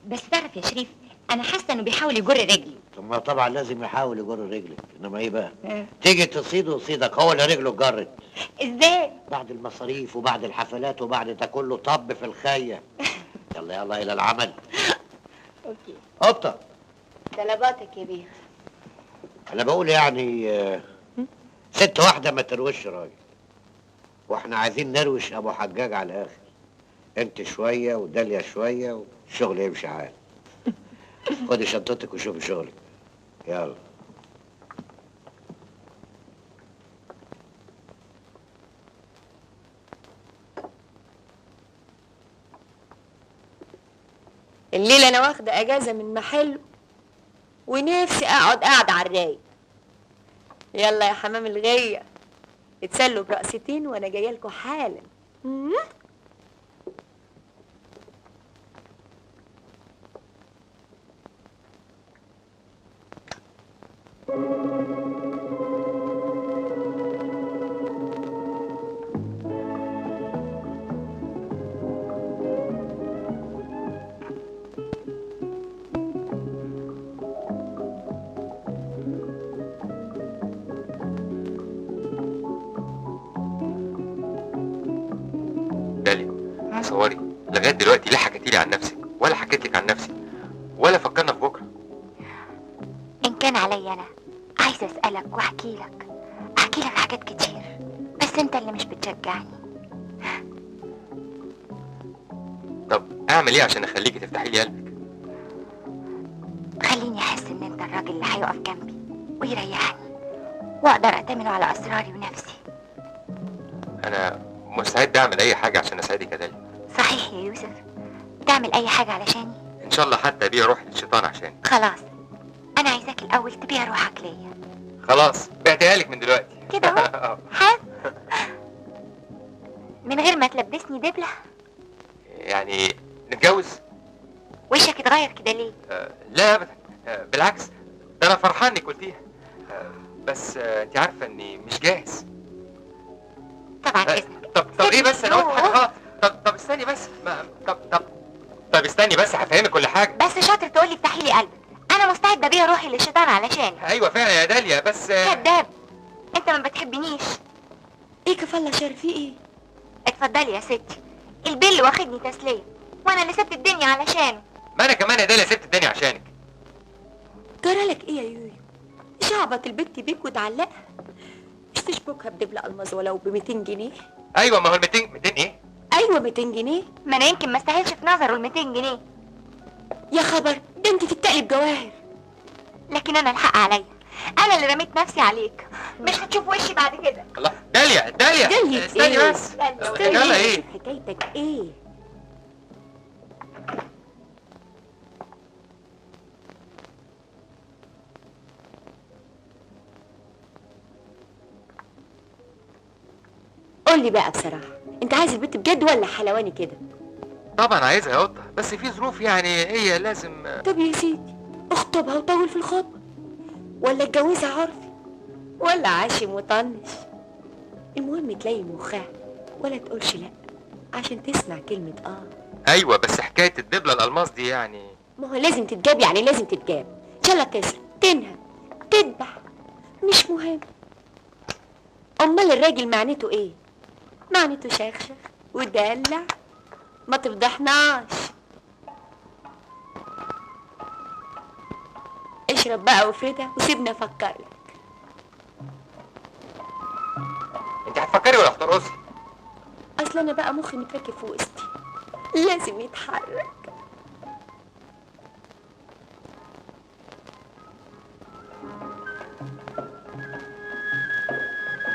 بس تعرف يا شريف، انا حاسه انه بيحاول يجر رجلي. طب ما طبعا لازم يحاول يجر رجلك، انما ايه بقى؟ تيجي تصيده وصيدك، هو اللي رجله اتجرت. ازاي؟ بعد المصاريف وبعد الحفلات وبعد ده كله طب في الخيه. يلا يلا الى العمل. okay. قطة. طلباتك يا بيه. انا بقول يعني ست واحدة ما تروش راجل، واحنا عايزين نروش ابو حجاج على الاخر. انت شوية وداليا شوية والشغل يمشي عال. خدي شنطتك وشوفي شغلك. يلا. الليلة انا واخده اجازه من محله ونفسي اقعد قاعدة على الرايق. يلا يا حمام الغيه، اتسلوا برقصتين وانا جاية لكم حالا. داليا صوري لغاية دلوقتي لا حكيتي لي عن نفسك ولا حكيت لك عن نفسي ولا فكرنا في بكره. إن كان عليا أنا عايزة أسألك وأحكي لك، أحكي لك حاجات كتير، بس أنت اللي مش بتشجعني. طب أعمل إيه عشان أخليكي تفتحي لي قلبك؟ خليني أحس إن أنت الراجل اللي هيقف جنبي ويريحني وأقدر أأتمنه على أسراري ونفسي. أنا مستعد أعمل أي حاجة عشان أساعدك يا داليا. صحيح يا يوسف، تعمل أي حاجة علشاني؟ إن شاء الله حتى أبيع روحي للشيطان عشاني. خلاص، أنا عايزاك الأول تبيع روحك ليا. خلاص، بعتها لك من دلوقتي. كده أهو؟ حاف؟ من غير ما تلبسني دبلة؟ يعني نتجوز؟ وشك اتغير كده ليه؟ لا أبدا، بالعكس، ده أنا فرحان إنك قلتيها. بس أنت عارفة إني مش جاهز. طبعا إذنك. طب إيه بس، أنا قلت حاجة غلط. طب استني بس، طب استني بس هفهمك كل حاجة. بس شاطر تقولي افتحي لي قلبك. أنا مستعدة أبيع روحي للشيطان علشانك. أيوه فعلا يا داليا، بس كداب، أنت ما بتحبنيش. إيه كفالة شر، في إيه؟ اتفضلي يا ستي، البل واخدني تسلية، وأنا اللي سبت الدنيا علشانه. ما أنا كمان يا داليا سبت الدنيا عشانك. جرالك إيه يا يويو؟ شعبط البت بيك وتعلقها، مش تشبكها بدبلة ألماظ ولو ب 200 جنيه؟ أيوه ما هو ال 200 إيه؟ أيوه 200 جنيه. ما أنا يمكن ما استاهلش في نظره ال 200 جنيه. يا خبر، ده انت تتقلب جواهر. لكن انا الحق عليا، انا اللي رميت نفسي عليك، مش هتشوف وشي بعد كده. الله، داليا داليا داليا استني إيه؟ بس، استني داليا ايه حكايتك؟ ايه؟ قول لي بقى بصراحة، انت عايز البنت بجد ولا حلواني كده؟ طبعا عايزها يا قطة، بس في ظروف يعني هي لازم. طب يا سيدي اخطبها وطول في الخطبة، ولا اتجوزها عرفي، ولا عاشم وطنش. المهم تلاقي مخها ولا تقولش لا عشان تسمع كلمة اه. ايوه بس حكاية الدبلة الألماس دي يعني ما هو لازم تتجاب، يعني لازم تتجاب. ان شاء الله تسرق، تنهب، تذبح، مش مهم. امال الراجل معنيته ايه؟ معنيته شخشخ ودلع، ما تفضحناش. اشرب بقى وفردها وسيبنا افكر لك. انت هتفكري ولا هترقصي؟ اصل انا بقى مخي متركب في وسطي، لازم يتحرك.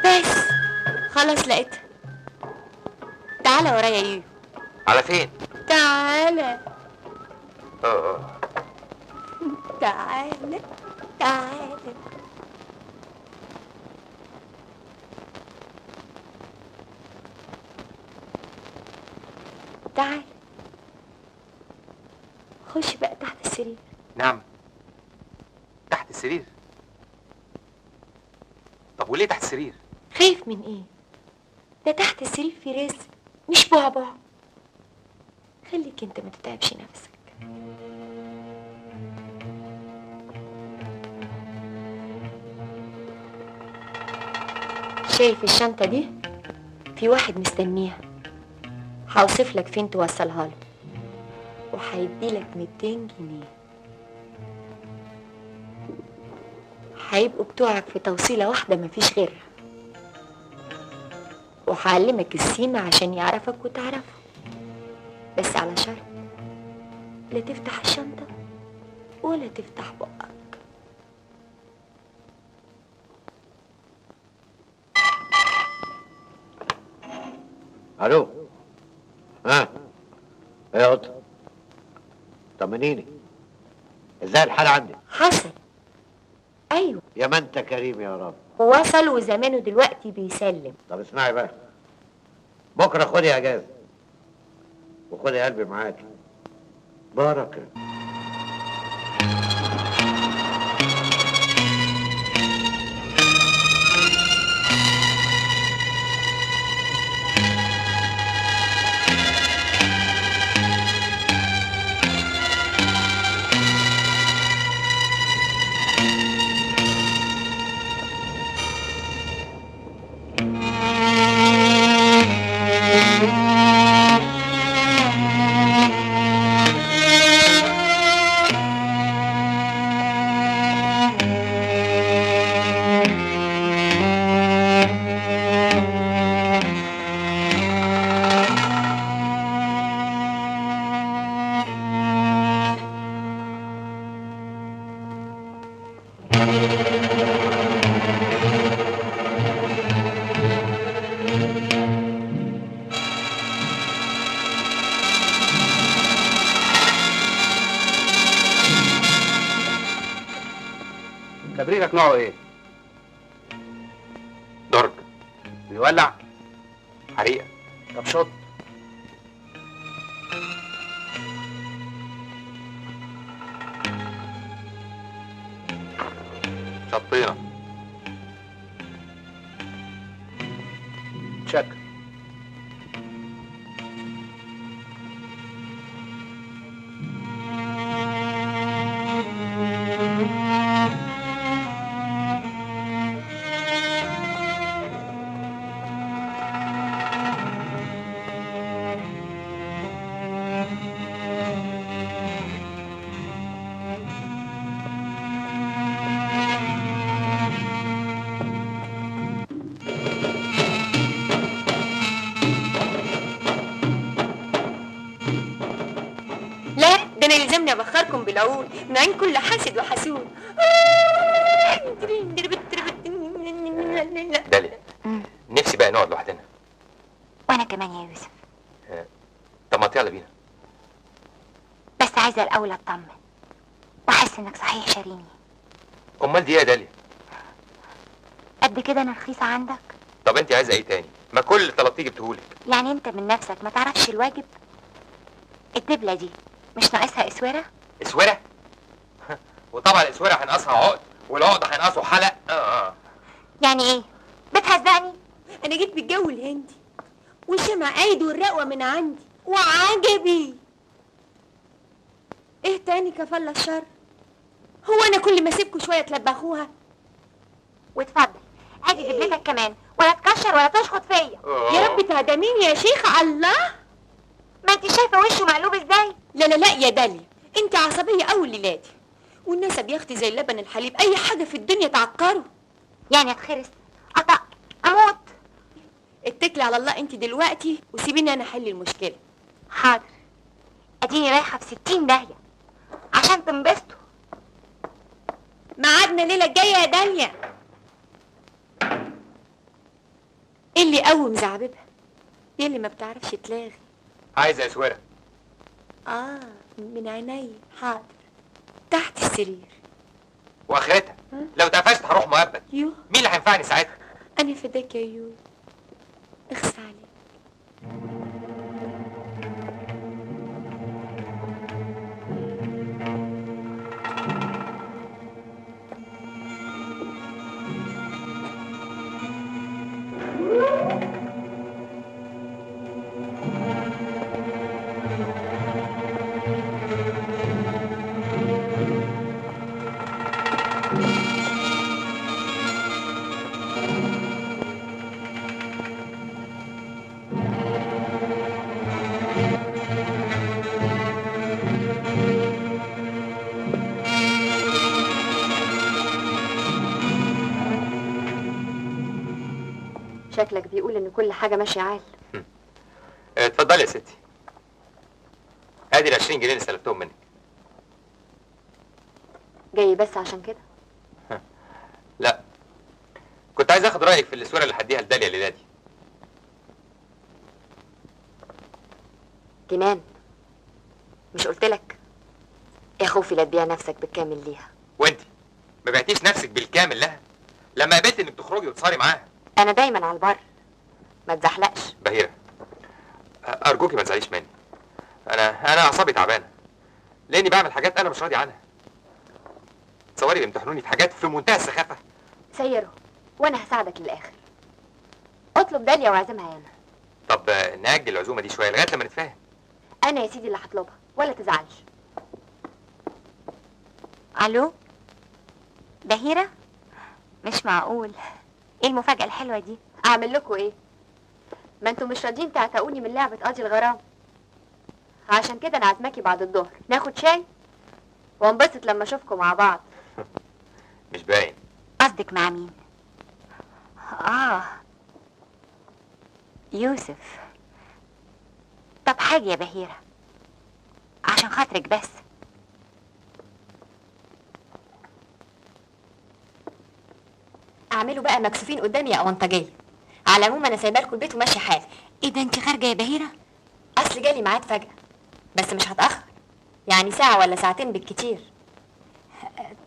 بس خلاص لقيتها. تعالى ورايا يا يو. على فين؟ تعالى. تعالى تعالى. تعال خش بقى تحت السرير. نعم تحت السرير؟ طب وليه تحت السرير؟ خايف من ايه؟ ده تحت السرير في رزق مش بعبع. خليك انت ما تتعبش نفسك. شايف الشنطة دي؟ في واحد مستنيها، هوصف لك فين توصلها له وهيديلك 200 جنيه. هيبقوا بتوعك في توصيلة واحدة مفيش غيرها. وهعلمك السيمة عشان يعرفك وتعرفه، بس على شرط لا تفتح الشنطة ولا تفتح بقك. الو. ها ايه يا قطة؟ طمنيني، ازاي الحال عندك؟ حصل. ايوه يا ما انت كريم يا رب. وصل وزمانه دلوقتي بيسلم. طب اسمعي بقى، بكره خدي اجازه وخدي قلبي معاكي. بركة. كبريتك نوعه ايه؟ درج. بيولع؟ حريقة. طب شط. شطينا. شك. يلزمني ابخركم بالعود من عين كل حاسد وحسود. داليا، نفسي بقى نقعد لوحدنا. وانا كمان يا يوسف. طب ما يلا بينا. بس عايزه الاول اطمن واحس انك صحيح شاريني. امال دي ايه يا داليا؟ قد كده انا رخيصة عندك؟ طب انت عايزه ايه تاني؟ ما كل اللي طلبتيه جبتهولك. يعني انت من نفسك ما تعرفش الواجب؟ الدبله دي مش ناقصها اسورة؟ اسورة؟ وطبعا الاسوره هنقصها عقد، والعقد هينقصه حلق. يعني ايه؟ بتهزقني؟ انا جيت بالجو الهندي والشمع قايد والرقوه من عندي وعجبي. ايه تاني كفالة الشر؟ هو انا كل ما اسيبكوا شوية تلبخوها؟ واتفضل ادي دبلتك كمان ولا تكشر ولا تشخط فيا. يا رب تهدميني يا شيخه. الله، ما انت شايفه وشه مقلوب ازاي؟ لا لا لا يا داليا، انت عصبية اول ليلاتي، والنسب يا اختي زي اللبن الحليب، اي حاجة في الدنيا تعكره. يعني اتخرس، اطق، اموت؟ اتكلي على الله انت دلوقتي وسيبيني انا احل المشكلة. حاضر، اديني رايحة في 60 داهية عشان تنبسطوا. ميعادنا الليلة الجاية يا داليا. ايه اللي قوم زعببها؟ ايه اللي ما بتعرفش تلاغي؟ عايزه يا سويره. من عيني. حاضر، تحت السرير. واخرتها لو اتقفشت هروح مؤبد. يو، مين اللي هينفعني ساعتها؟ انا فداك يا يو، اخس عليك. شكلك بيقول ان كل حاجة ماشية عال. اتفضلي يا ستي، ادي ال 20 جنيه اللي سلفتهم منك. جاي بس عشان كده؟ لا، كنت عايز اخد رايك في الصورة اللي هديها لداليا الليلة دي. جنان، مش قلتلك يا خوفي لا تبيع نفسك بالكامل ليها؟ وانت ما بعتيش نفسك بالكامل لها لما قابلت انك تخرجي وتسهري معاها؟ انا دايما على البر، ما تزحلقش. بهيرة، ارجوكي ما تزعليش مني، انا اعصابي تعبانة لاني بعمل حاجات انا مش راضي عنها. تصوري بيمتحنوني في حاجات في منتهى السخافه. سيره وانا هساعدك للاخر. اطلب داليا واعزمها هنا. طب نأجل العزومة دي شوية لغاية لما نتفاهم. انا يا سيدي اللي هطلبها، ولا تزعلش. الو، بهيرة؟ مش معقول، ايه المفاجأة الحلوة دي؟ اعمل لكم ايه؟ ما انتم مش راضيين تعتقوني من لعبة قاضي الغرام. عشان كده انا عازماكي بعد الظهر ناخد شاي وانبسط لما اشوفكم مع بعض. مش باين. قصدك مع مين؟ يوسف. طب حاجة يا بهيرة، عشان خاطرك بس. اعملوا بقى مكسوفين قدامي يا اونطاجيه. على العموم انا سايبه لكم البيت وماشية حالي. ايه ده، انت خارجه يا بهيرة؟ اصل جالي ميعاد فجأة، بس مش هتأخر، يعني ساعة ولا ساعتين بالكتير.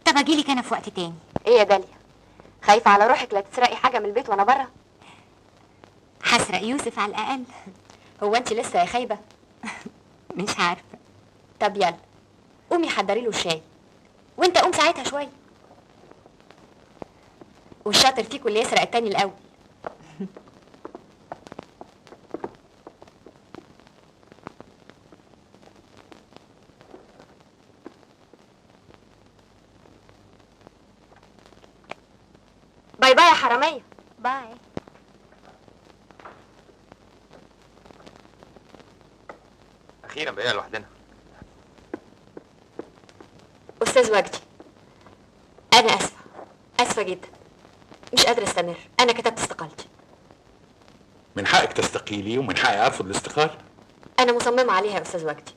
طب اجيلك انا في وقت تاني. ايه يا داليا، خايفة على روحك لا تسرقي حاجة من البيت وانا بره؟ هسرق يوسف على الاقل. هو انت لسه يا خايبة؟ مش عارفه. طب يلا قومي حضري له الشاي، وانت قوم ساعتها شوية. والشاطر فيكوا اللي يسرق التاني الاول. bye bye يا حرامية. bye. اخيرا بقينا لوحدنا. استاذ وجدي، انا اسفه، اسفه جدا، مش قادرة استمر، انا كتبت استقالتي. من حقك تستقيلي ومن حقي ارفض الاستقالة. انا مصممه عليها يا استاذ وجدي.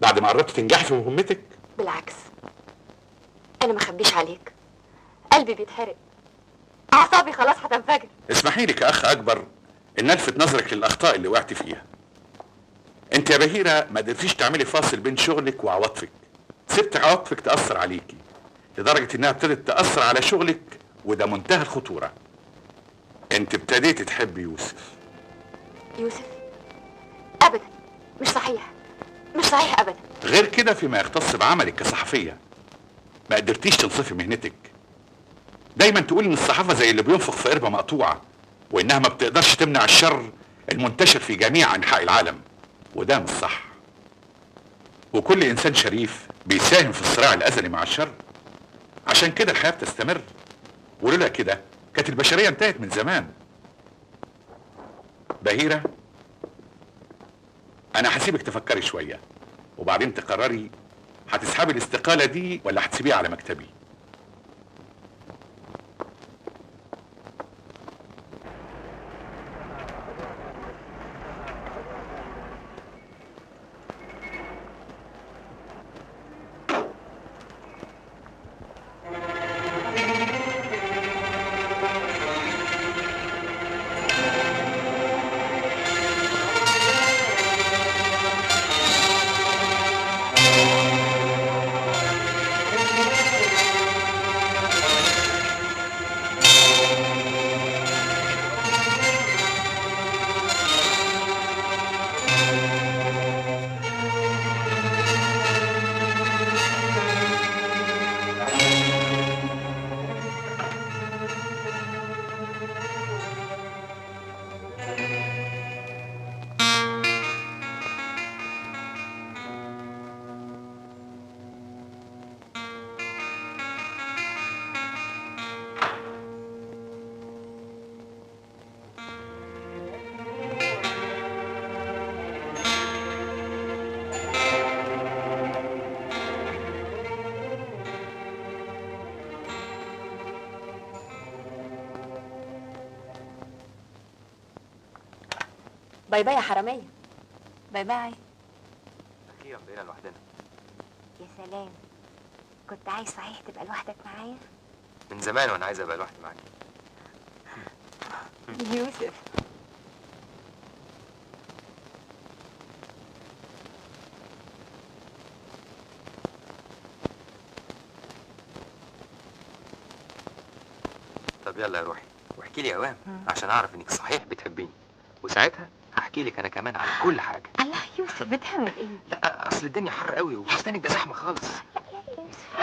بعد ما قربت تنجحي في مهمتك؟ بالعكس، انا ما اخبيش عليك، قلبي بيتحرق، اعصابي خلاص هتنفجر. اسمحي لي كاخ اكبر ان الفت نظرك للاخطاء اللي وقعتي فيها. انت يا بهيرة ما قدرتيش تعملي فاصل بين شغلك وعواطفك، سبت عواطفك تاثر عليكي لدرجة انها ابتدت تاثر على شغلك، وده منتهى الخطورة. انت ابتديتي تحبي يوسف. يوسف؟ ابدا، مش صحيح، مش صحيح ابدا. غير كده فيما يختص بعملك كصحفيه ما قدرتيش تنصفي مهنتك. دايما تقولي ان الصحافة زي اللي بينفخ في قربه مقطوعة، وانها ما بتقدرش تمنع الشر المنتشر في جميع انحاء العالم، وده مش صح. وكل انسان شريف بيساهم في الصراع الازلي مع الشر، عشان كده الحياة بتستمر، ولولا كده كانت البشرية انتهت من زمان. بهيرة، أنا هسيبك تفكري شوية وبعدين تقرري هتسحبي الاستقالة دي ولا هتسيبيها على مكتبي. bye bye يا حرامية. bye bye. أخيرا بقينا لوحدنا. يا سلام، كنت عايز صحيح تبقى لوحدك معايا؟ من زمان وأنا عايز أبقى لوحدي معاكي. يوسف، طب يلا يا روحي واحكي لي أوام عشان أعرف إنك صحيح بتحبيني، وساعتها هحكي لك انا كمان عن كل حاجة. الله يوسف، بتعمل ايه؟ لا اصل الدنيا حر قوي وفستانك ده زحمة خالص. لا يا يوسف.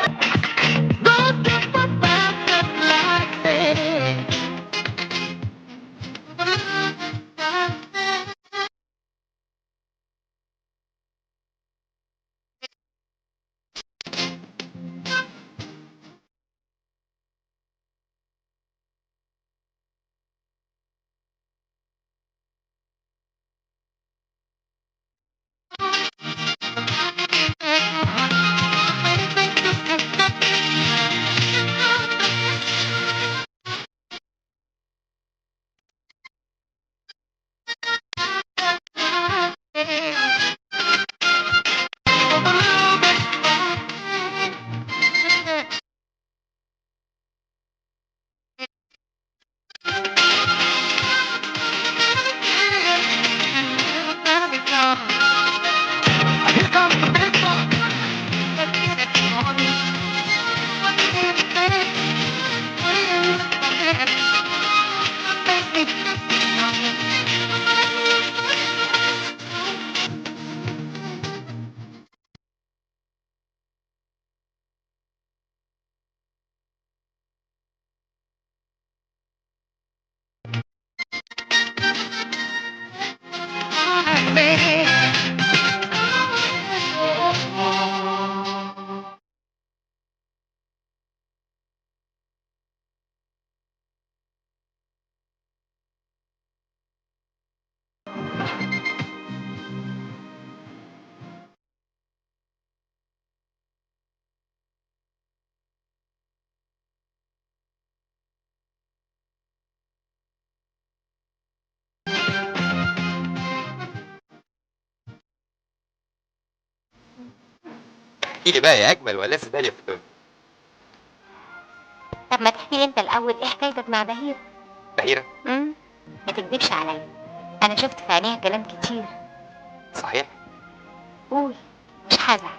احكي لي بقى يا اجمل ولا بالي في الدنيا. طب ما تحكي لي انت الاول ايه حكايتك مع بهيرة؟ بهيرة؟ ما تكذبش عليا، انا شفت في عينيها كلام كتير. صحيح؟ قول، مش هزعل،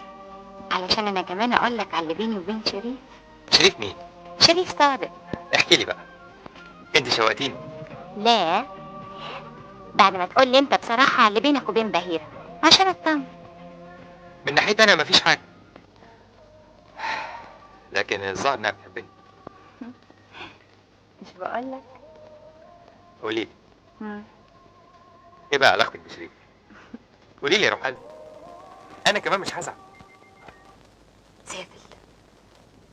علشان انا كمان اقول لك على اللي بيني وبين شريف. شريف مين؟ شريف صادق. احكي لي بقى، انت شوقتيني. لا، بعد ما تقول لي انت بصراحة على اللي بينك وبين بهيرة عشان اطمن. من ناحيتي انا مفيش حاجة، لكن الظاهر انها بتحبني. مش بقولك؟ قولي لي ايه بقى علاقتك بشريف؟ قولي لي يا روحان، انا كمان مش هزعل. سافل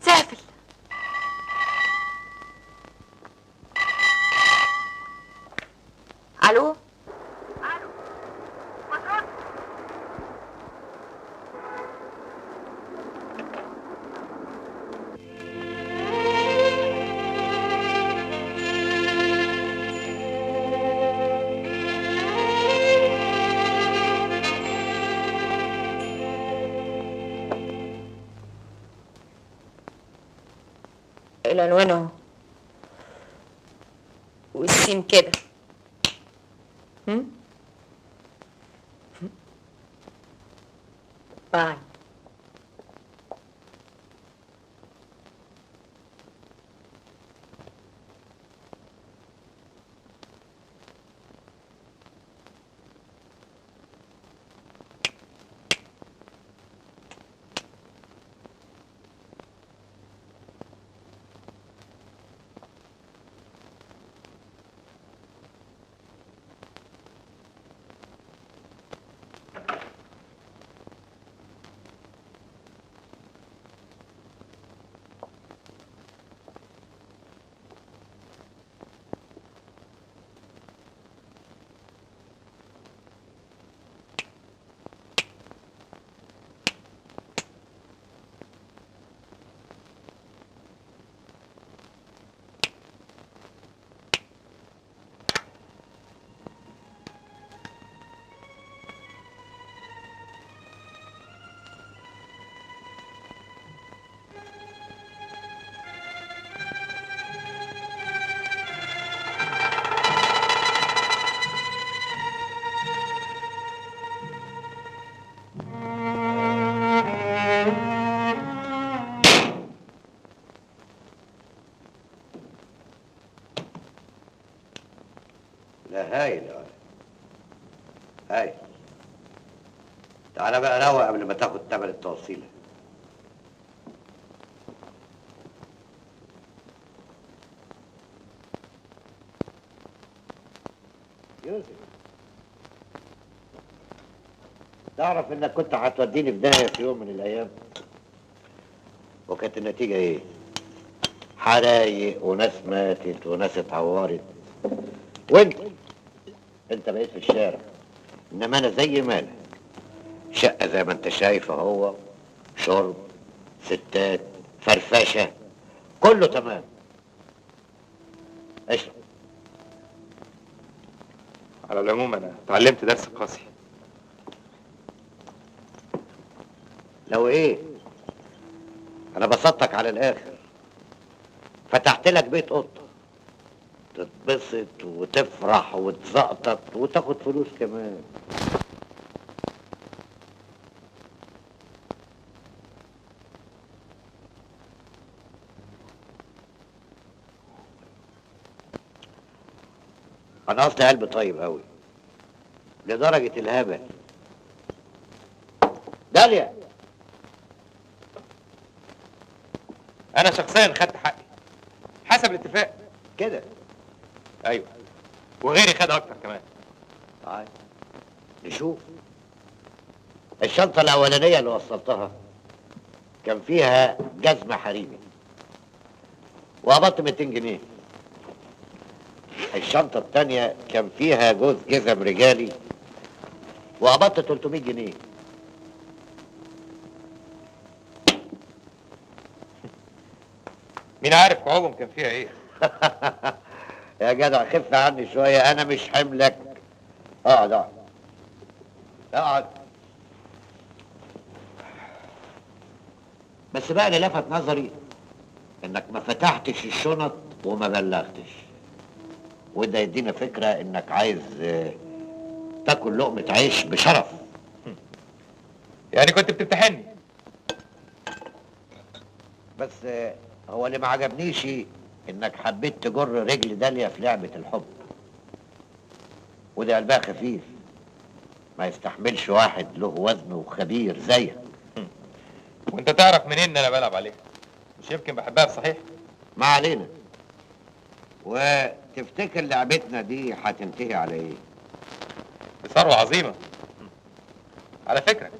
سافل. الو. العنوان اهو، والسين كده. باي. هايل يا ولد، هايل. تعالى بقى روق قبل ما تاخد تمن التوصيلة. يوسف، تعرف انك كنت هتوديني في داهية في يوم من الأيام؟ وكانت النتيجة ايه؟ حرايق وناس ماتت وناس اتعورت، وانت بقيت في الشارع. انما انا زي ما انا، شقه زي ما انت شايف اهو، شرب، ستات، فرفشه، كله تمام. اشرب. على العموم انا اتعلمت درس قاسي. لو ايه؟ انا بسطتك على الاخر، فتحت لك بيت قطة تتبسط وتفرح وتزقطط وتاخد فلوس كمان. انا اصلي قلبي طيب قوي لدرجة الهبل. داليا، انا شخصيا خدت حقي حسب الاتفاق كده. ايوه، وغيري خد اكتر كمان. طيب نشوف. الشنطة الأولانية اللي وصلتها كان فيها جزمة حريمي وقبضت 200 جنيه. الشنطة التانية كان فيها جوز جزم رجالي وقبضت 300 جنيه. مين عارف كعوبهم كان فيها ايه؟ يا جدع خف عني شوية، أنا مش حملك. اقعد اقعد اقعد. بس بقى اللي لفت نظري إنك ما فتحتش الشنط وما بلغتش، وده يدينا فكرة إنك عايز تاكل لقمة عيش بشرف. يعني كنت بتمتحني؟ بس هو اللي ما عجبنيش انك حبيت تجر رجل داليا في لعبة الحب، وده قلبها خفيف ما يستحملش واحد له وزن وخبير زيك. وانت تعرف منين ان انا بلعب عليها؟ مش يمكن بحبها بصحيح؟ ما علينا. وتفتكر لعبتنا دي هتنتهي على ايه؟ بثروة عظيمة. على فكرة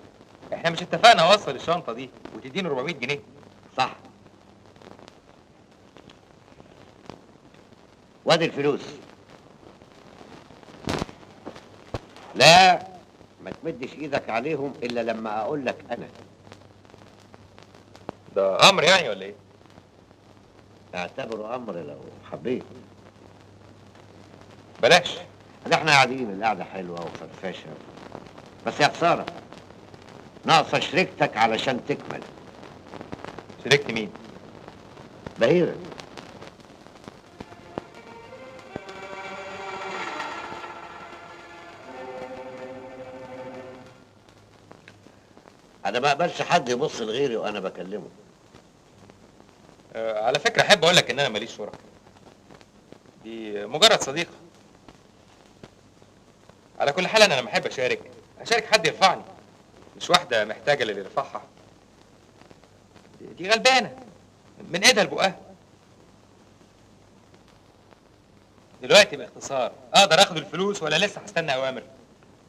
احنا مش اتفقنا اوصل الشنطة دي وتديني 400 جنيه؟ صح. وادي الفلوس. لا ما تمدش ايدك عليهم الا لما اقول لك انا. ده امر يعني ولا ايه؟ اعتبره امر لو حبيت. بلاش. ده احنا قاعدين القعدة حلوة وفرفشه، بس يا خسارة ناقصه شريكتك علشان تكمل. شريكتي مين؟ بهيرة. انا ما اقبلش حد يبص لغيري وانا بكلمه. على فكرة احب اقول لك ان انا ماليش شركاء، دي مجرد صديقه. على كل حال انا لما احب اشارك حد يرفعني، مش واحدة محتاجه للي يرفعها. دي غلبانه من ايدها لبقها. دلوقتي باختصار اقدر اخد الفلوس ولا لسه هستنى اوامر؟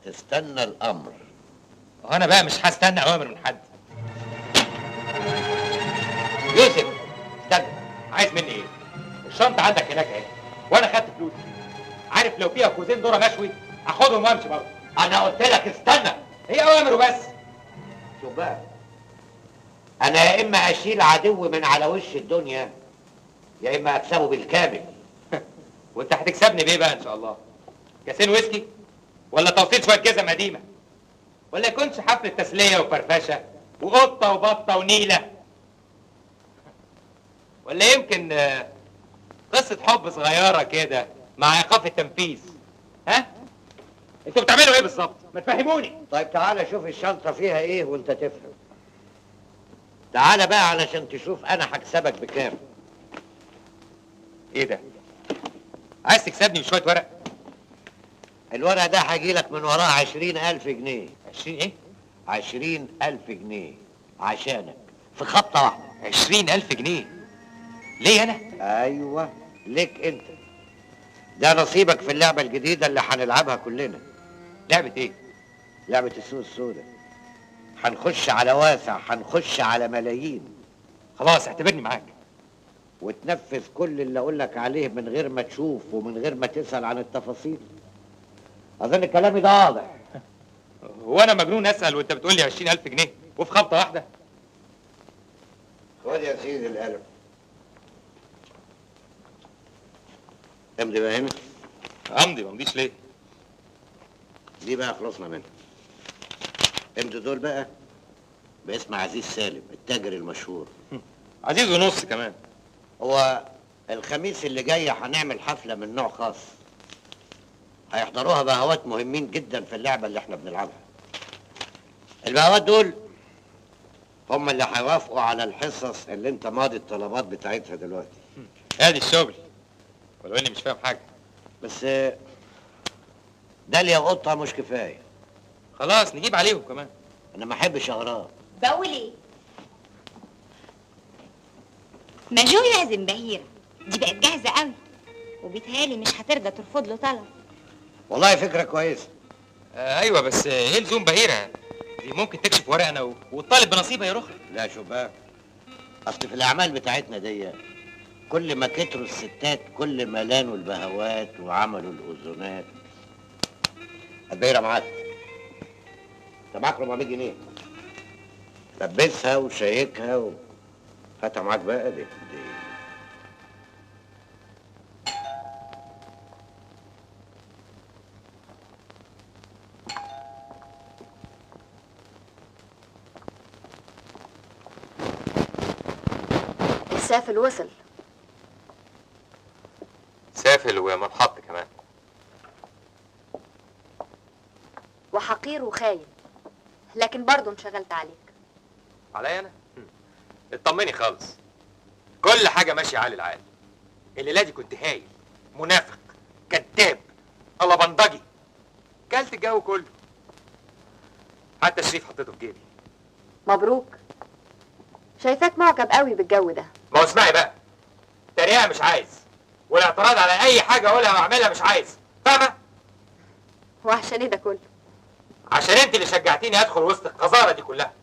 تستنى الامر. وانا بقى مش هستنى اوامر من حد. يوسف استنى، عايز مني ايه؟ الشنطة عندك هناك اهي، وانا خدت فلوسي. عارف لو فيها كوزين ذره مشوي هاخدهم وامشي برضه. انا قلت لك استنى. هي اوامر وبس. شوف بقى، انا يا اما اشيل عدو من على وش الدنيا يا اما اكسبه بالكامل. وانت هتكسبني بايه بقى ان شاء الله؟ كاسين ويسكي ولا توصيل شوية جزم قديمة؟ ولا يكونش حفلة تسلية وفرفشه وقطه وبطه ونيله؟ ولا يمكن قصة حب صغيرة كده مع ايقاف التنفيذ؟ ها؟ انتوا بتعملوا ايه بالظبط؟ ما تفهموني. طيب تعالى شوف الشنطة فيها ايه وانت تفهم. تعالى بقى علشان تشوف انا هكسبك بكام. ايه ده؟ عايز تكسبني بشوية ورق؟ الورق ده هيجيلك من وراه 20,000 جنيه. 20 ايه؟ 20,000 جنيه عشانك في خبطه واحدة. 20,000 جنيه؟ ليه انا؟ ايوه ليك انت. ده نصيبك في اللعبة الجديدة اللي هنلعبها كلنا. لعبه ايه؟ لعبه السوق السوداء. هنخش على واسع، هنخش على ملايين. خلاص اعتبرني معاك. وتنفذ كل اللي اقولك عليه من غير ما تشوف ومن غير ما تسأل عن التفاصيل. اظن كلامي ده واضح. هو انا مجنون اسأل وانت بتقول لي 20,000 جنيه وفي خبطه واحدة؟ خد يا سيدي القلم. امضي بقى هنا. امضي؟ ما امضيش ليه؟ دي بقى خلصنا منها. امضي دول بقى باسم عزيز سالم التاجر المشهور. عزيز ونص كمان. هو الخميس اللي جاي هنعمل حفلة من نوع خاص، هيحضروها بهوات مهمين جدا في اللعبة اللي احنا بنلعبها. البهوات دول هم اللي هيوافقوا على الحصص اللي انت ماضي الطلبات بتاعتها دلوقتي. ادي الشغل، ولو اني مش فاهم حاجة. بس داليا وقطة مش كفاية. خلاص نجيب عليهم كمان. انا ما احبش اغراض. بقول ايه؟ ما جو يعزم بهيرة، دي بقت جاهزة قوي وبيتهيألي مش هترضى ترفض له طلب. والله فكرة كويسة. ايوه بس ايه لزوم بهيرة؟ دي ممكن تكشف ورقنا وتطالب بنصيبها يا رخرة. لا شوف بقى، اصل في الاعمال بتاعتنا دي كل ما كتروا الستات كل ما لانوا البهوات وعملوا الاذونات. البهيرة معاك، انت معاك 400 جنيه، لبسها وشيكها هاتها معاك بقى. دي السافل وصل. سافل ومنحط كمان، وحقير وخاين، لكن برضه انشغلت عليك. عليا انا؟ اطمني خالص، كل حاجة ماشية عالي العال. الليلة دي كنت هايل، منافق، كذاب، قلبندجي، كلت الجو كله، حتى شريف حطيته في جيبي. مبروك، شايفاك معجب قوي بالجو ده. ما هو اسمعي بقى، تريقة مش عايز، والاعتراض على أي حاجة أقولها وأعملها مش عايز، فاهمة؟ وعشان إيه ده كله؟ عشان أنت اللي شجعتيني أدخل وسط القذارة دي كلها،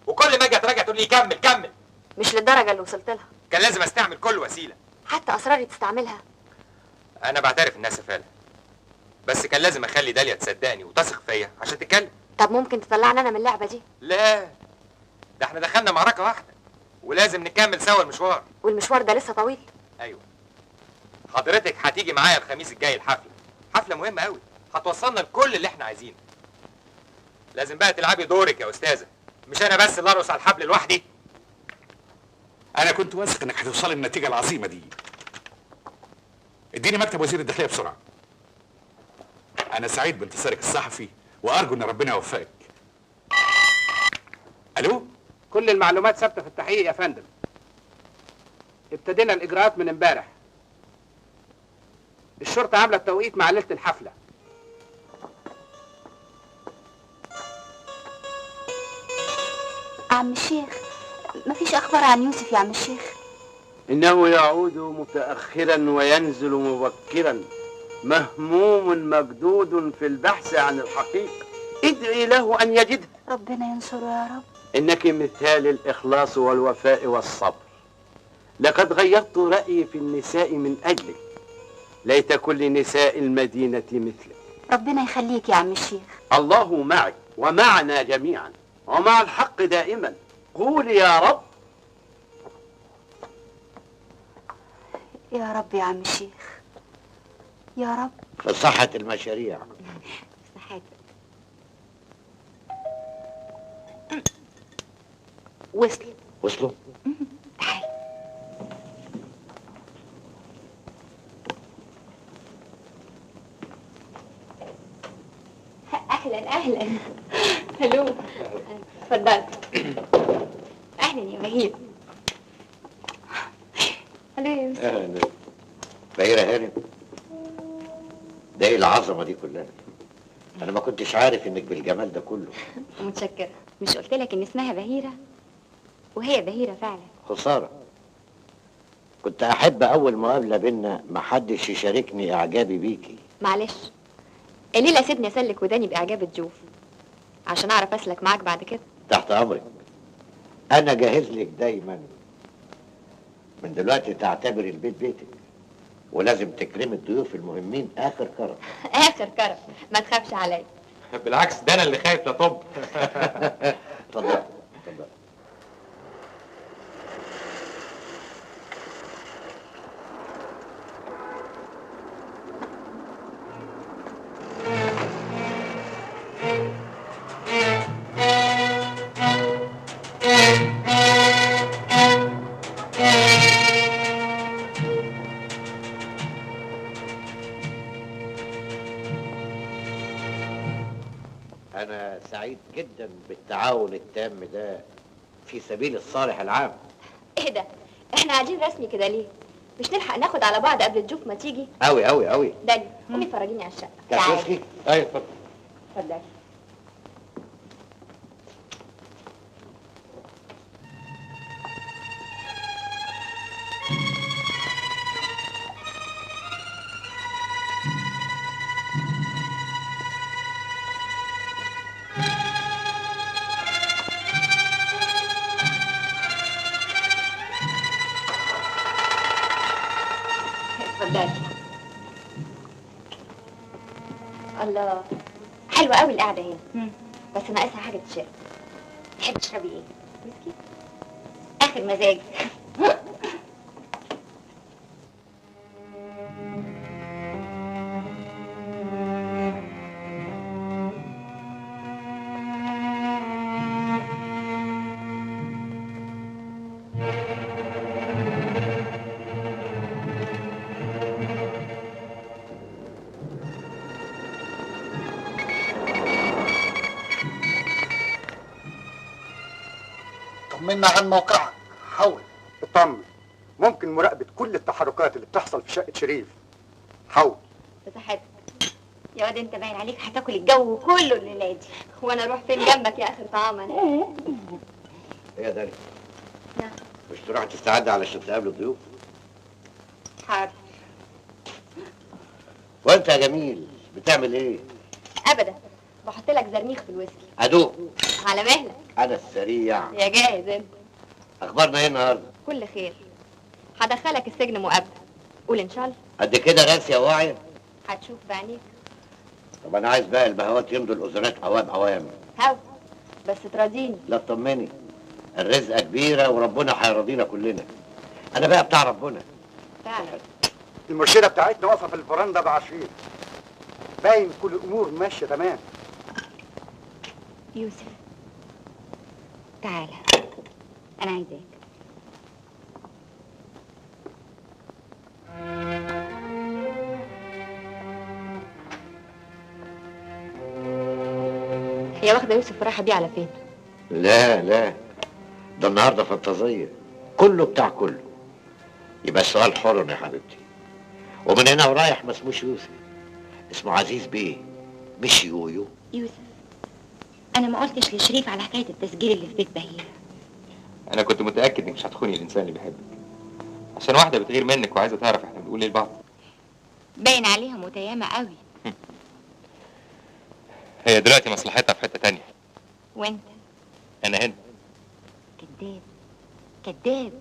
وكل ما أجي أتراجع تقول لي كمل كمل. مش للدرجة اللي وصلت لها. كان لازم استعمل كل وسيلة، حتى أسراري تستعملها. أنا بعترف إنها سفالة، بس كان لازم أخلي داليا تصدقني وتثق فيا عشان تتكلم. طب ممكن تطلعني أنا من اللعبة دي؟ لا، ده احنا دخلنا معركة واحدة ولازم نكمل سوا المشوار. والمشوار ده لسه طويل. أيوه، حضرتك هتيجي معايا الخميس الجاي الحفلة، حفلة مهمة أوي، هتوصلنا لكل اللي احنا عايزينه. لازم بقى تلعبي دورك يا أستاذة، مش أنا بس اللي أرقص على الحبل لوحدي. أنا كنت واثق إنك هتوصلي للنتيجة العظيمة دي. اديني مكتب وزير الداخلية بسرعة. أنا سعيد بانتصارك الصحفي وأرجو إن ربنا يوفقك. الو. كل المعلومات ثابتة في التحقيق يا فندم. ابتدينا الاجراءات من امبارح. الشرطة عامله التوقيت مع ليلة الحفلة. عم الشيخ، مفيش اخبار عن يوسف يا عم الشيخ؟ انه يعود متاخرا وينزل مبكرا، مهموم مجدود في البحث عن الحقيقة. ادعي له ان يجدها. ربنا ينصره يا رب. انك مثال الاخلاص والوفاء والصبر. لقد غيرت رايي في النساء من اجلك. ليت كل نساء المدينة مثلك. ربنا يخليك يا عم الشيخ. الله معك ومعنا جميعا ومع الحق دائما. قولي يا رب. يا رب يا عم الشيخ، يا رب. في صحة المشاريع. صحتك. وصلوا. وصلوا؟ تعال. اهلا اهلا. هلو، اتفضل. اهلا يا بهير. هلو يا يوسف. اهلا بهيرة هانم. ده ايه العظمة دي كلها؟ انا ما كنتش عارف انك بالجمال ده كله. متشكره. مش قلت لك ان اسمها بهيرة؟ وهي بهيرة فعلا. خسارة، كنت احب اول مقابله بينا محدش يشاركني اعجابي بيكي. معلش، الليلة سيبني اسلك وداني باعجاب الضيوف عشان اعرف اسلك معاك بعد كده. تحت امرك، انا جاهز لك دايما. من دلوقتي تعتبري البيت بيتك، ولازم تكرمي الضيوف المهمين اخر كرم. اخر كرم، ما تخافش عليا. بالعكس، ده انا اللي خايف. لا طب. اتفضل اتفضل. أنا سعيد جدا بالتعاون التام ده في سبيل الصالح العام. ايه ده؟ احنا قاعدين رسمي كده ليه؟ مش نلحق ناخد على بعض قبل الضيوف ما تيجي؟ أوي أوي أوي. دالي، قومي فرجيني على الشقة. تعالي. أيوه اتفضل. اتفضلي. الله، حلوة قوي القعدة هنا. بس ناقصها حاجة تشرب. تحب تشربي ايه؟ ويسكي؟ آخر مزاج. طمنا عن موقعك. حاول. اطمن، ممكن مراقبة كل التحركات اللي بتحصل في شقة شريف. حاول. بصحتك يا واد، انت باين عليك هتاكل الجو كله الليلة دي. وانا اروح فين جنبك يا اخر طعام انا؟ ايه يا داليا؟ نعم. مش تروح تستعد علشان تقابل الضيوف؟ حاضر. وانت يا جميل بتعمل ايه؟ ابدا، بحط لك زرنيخ في الويسكي. ادوق. على مهلك. انا السريع. يا جاهز انت. اخبارنا ايه النهارده؟ كل خير. هدخلك السجن مؤبد. قول ان شاء الله. قد كده راسي يا واعية؟ هتشوف بعينيك. طب انا عايز بقى البهوات يمضوا الاذونات اوام اوام. هاو بس تراضيني. لا تطمني، الرزقه كبيرة وربنا هيرضينا كلنا. انا بقى بتاع ربنا. فعلا. المرشده بتاعتنا واقفة في الفرنده بعشرين. باين كل الامور ماشية تمام. يوسف تعالى، انا عايزاك. هي واخده يوسف ورايحه بيه على فين؟ لا لا، ده النهارده فانتازيه، كله بتاع كله. يبقى السؤال حر يا حبيبتي. ومن هنا ورايح ما اسموش يوسف، اسمه عزيز بيه مش يويو. يوسف، انا ما قلتش لشريف على حكاية التسجيل اللي في بيت بهيرة. انا كنت متاكد انك مش هتخوني الانسان اللي بيحبك، عشان واحدة بتغير منك وعايزه تعرف احنا بنقول ايه لبعض. باين عليها متيامه قوي. هي دلوقتي مصلحتها في حتة تانية. وانت؟ انا هنا. كداب كداب.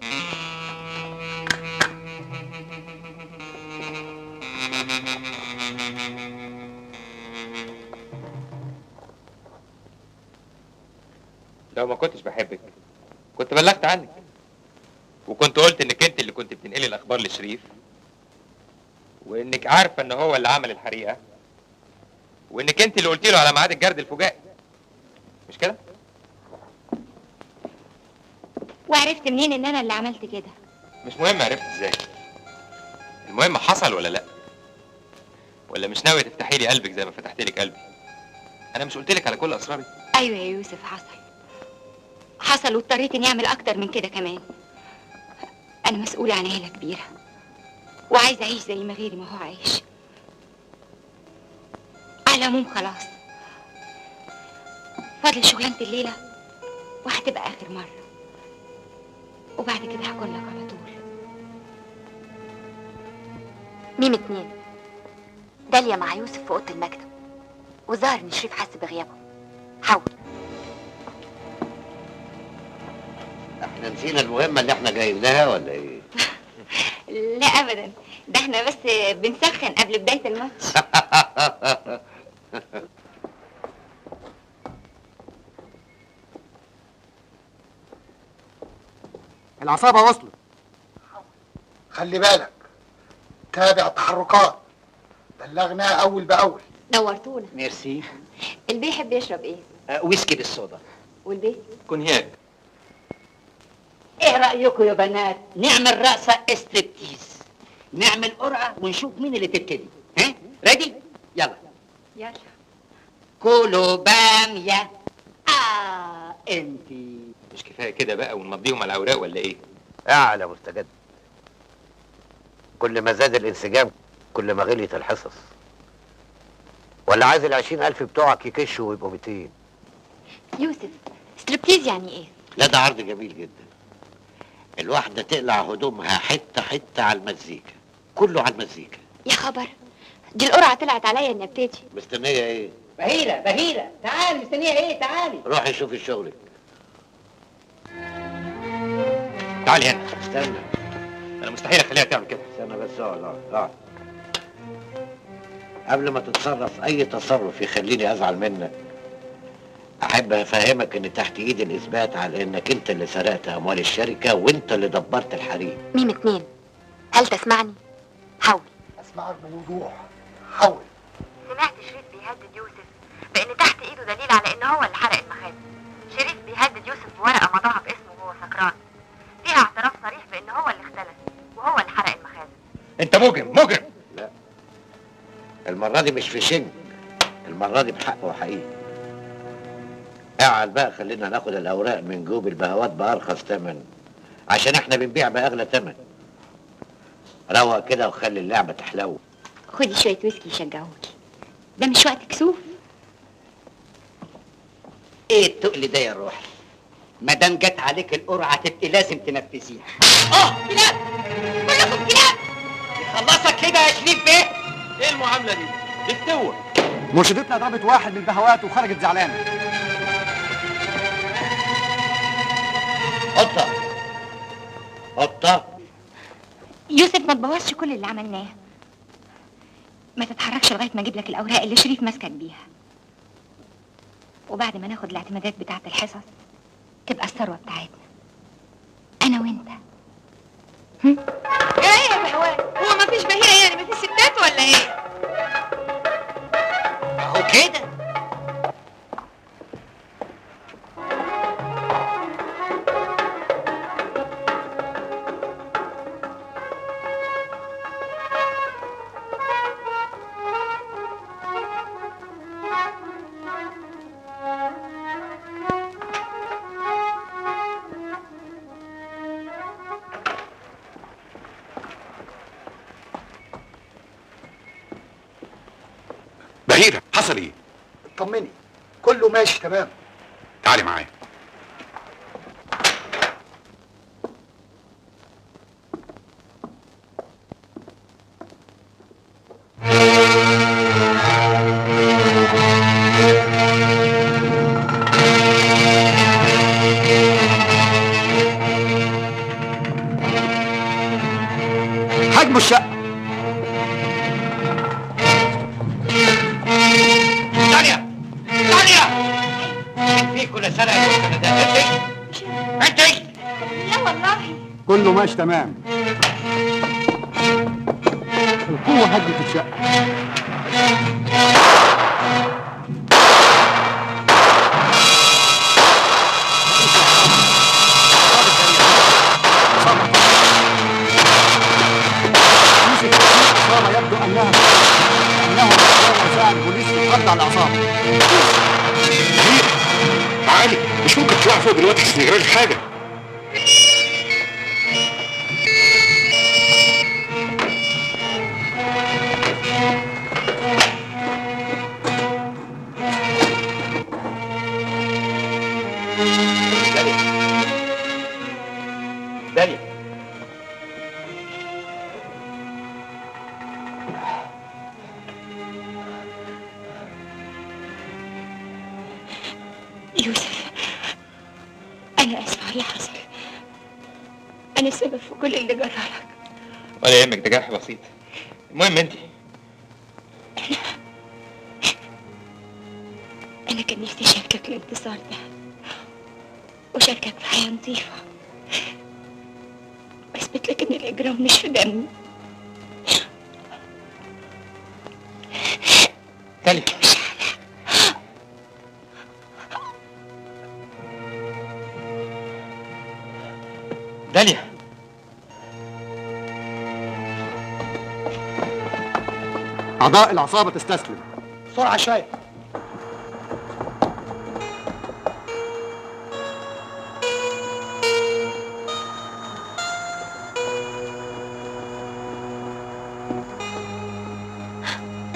لو ما كنتش بحبك كنت بلغت عنك، وكنت قلت انك انت اللي كنت بتنقلي الاخبار لشريف، وانك عارفه ان هو اللي عمل الحريقه، وانك انت اللي قلتي له على ميعاد الجرد الفجائي، مش كده؟ وعرفت منين ان انا اللي عملت كده؟ مش مهم عرفت ازاي، المهم حصل ولا لا. ولا مش ناوية تفتحي لي قلبك زي ما فتحت لك قلبي؟ انا مش قلت لك على كل اسراري؟ ايوه يا يوسف، حصل حصل، واضطريت اني اعمل اكتر من كده كمان. انا مسؤولة عن عيله كبيرة، وعايزه اعيش زي ما غيري ما هو عايش. على العموم خلاص، فاضل شغلانة الليلة وهتبقى اخر مرة، وبعد كده هكون لك على طول. ميم 2، داليا مع يوسف في اوضة المكتب، وظهر ان شريف حس بغيابه. حاول. احنا نسينا المهمة اللي احنا جايين لها ولا ايه؟ لا ابدا، ده احنا بس بنسخن قبل بداية الماتش. العصابة وصلت. خلي بالك، تابع التحركات، بلغنا اول باول. نورتونا. ميرسي. البيه يحب يشرب ايه؟ ويسكي بالصودا. والبيه؟ كونياك. ايه رأيكم يا بنات نعمل رقصة استريبتيز؟ نعمل قرعة ونشوف مين اللي تبتدي. ها؟ ready؟ يلا يلا. كلوا بامية. انتي مش كفاية كده بقى ونمضيهم على الأوراق ولا ايه؟ اعلى مستجد. كل ما زاد الانسجام كل ما غليت الحصص. ولا عايز ال20,000 بتوعك يكشوا ويبقوا 200؟ يوسف، ستريبتيز يعني ايه؟ لا ده عرض جميل جدا. الواحدة تقلع هدومها حتة حتة على المزيكا، كله على المزيكا. يا خبر، دي القرعة طلعت عليا اني ابتدي. مستنية ايه؟ بهيرة بهيرة تعالي. مستنية ايه؟ تعالي. روحي شوفي شغلك. تعالي هنا. استنى، انا مستحيل اخليها تعمل كده. استنى بس، اقعد اقعد. قبل ما تتصرف اي تصرف يخليني ازعل منك، احب افهمك ان تحت ايدي الاثبات على انك انت اللي سرقت اموال الشركة وانت اللي دبرت الحريق. ميم 2، هل تسمعني؟ حاول. اسمعك بوضوح، حاول. سمعت شريف بيهدد يوسف بان تحت ايده دليل على ان هو اللي حرق المخازن. شريف بيهدد يوسف بورقه مضاها باسمه وهو سكران، فيها اعتراف صريح بان هو اللي اختلس وهو اللي حرق المخازن. انت مجرم مجرم. لا، المرة دي مش في شنك، المرة دي بحق وحقيقي. اقعد بقى، خلينا ناخد الاوراق من جوب البهوات بارخص ثمن، عشان احنا بنبيع باغلى ثمن. روق كده وخلي اللعبة تحلو. خدي شوية ويسكي يشجعوكي، ده مش وقت كسوف. ايه التقل ده يا روحي؟ ما دام جت عليك القرعة تبقي لازم تنفذيها. كلاب، كلكم كلاب. يخلصك كده يا شريف بيه. ايه المعاملة دي؟ دي فتوه. مرشدتنا ضربت واحد من البهوات وخرجت زعلانة. قطة قطة. يوسف ما تبوظش كل اللي عملناه. ما تتحركش لغاية ما اجيب لك الاوراق اللي شريف ماسكك بيها. وبعد ما ناخد الاعتمادات بتاعه الحصص تبقى الثروة بتاعتنا انا وانت. ايه يا بهوات؟ هو مفيش بهيرة يعني؟ مفيش ستات ولا ايه؟ اهو كده. بهيرة حصل ايه؟ اطمني كله ماشي تمام. تعالي معايا. حجم الشقة. داليا داليا، مين فيكم اللي سرق المستندات؟ انت انت؟ لا والله كله ماشي تمام. القوة هجمت الشقة. يبدو انه مساعد بوليس في القبض على العصابة. بهيرة تعالي، مش ممكن تطلع فوق دلوقتي تستغرب حاجة. داليا داليا، يوسف أنا آسفة على اللي حصل، أنا السبب في كل اللي جرى لك. ولا يهمك، ده جرح بسيط. المهم أنت. أنا كان نفسي أشاركك الانتصار ده وأشاركك في حياة نظيفة، وأثبت لك إن الإجرام مش في دمي. داليا داليا، أعضاء العصابة تستسلم. بسرعة شوية.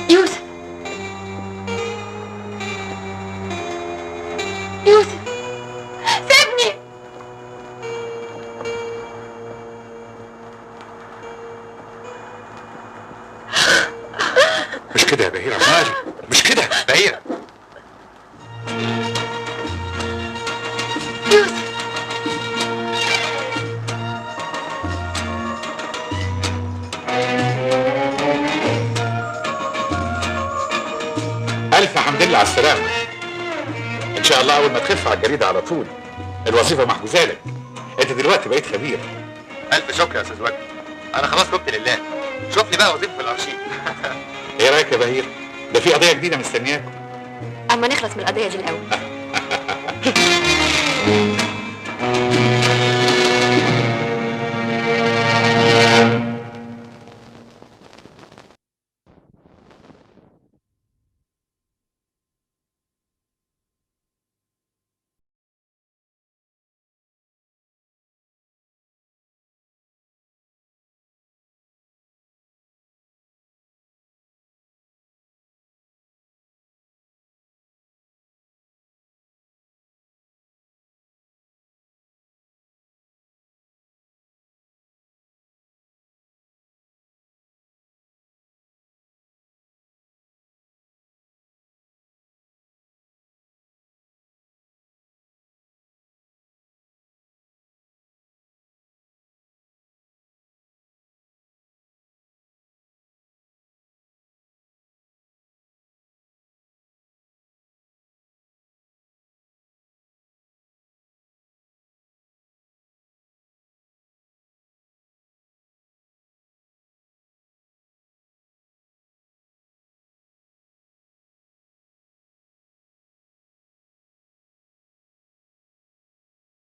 يوسف يوسف سيبني. مش كده يا بهيرة، مالي مش كده بهيرة. يوسف ألف حمد لله على السلامة. إن شاء الله أول ما تخف على الجريدة على طول. الوظيفة محجوزة لك. أنت دلوقتي بقيت خبير. ألف شكر يا أستاذ وجدي، أنا خلاص تبت لله. شوف لي بقى وظيفة في الأرشيف. إيه رأيك يا بهير؟ ده في قضية جديدة مستنياكم. أما نخلص من القضية دي الأول.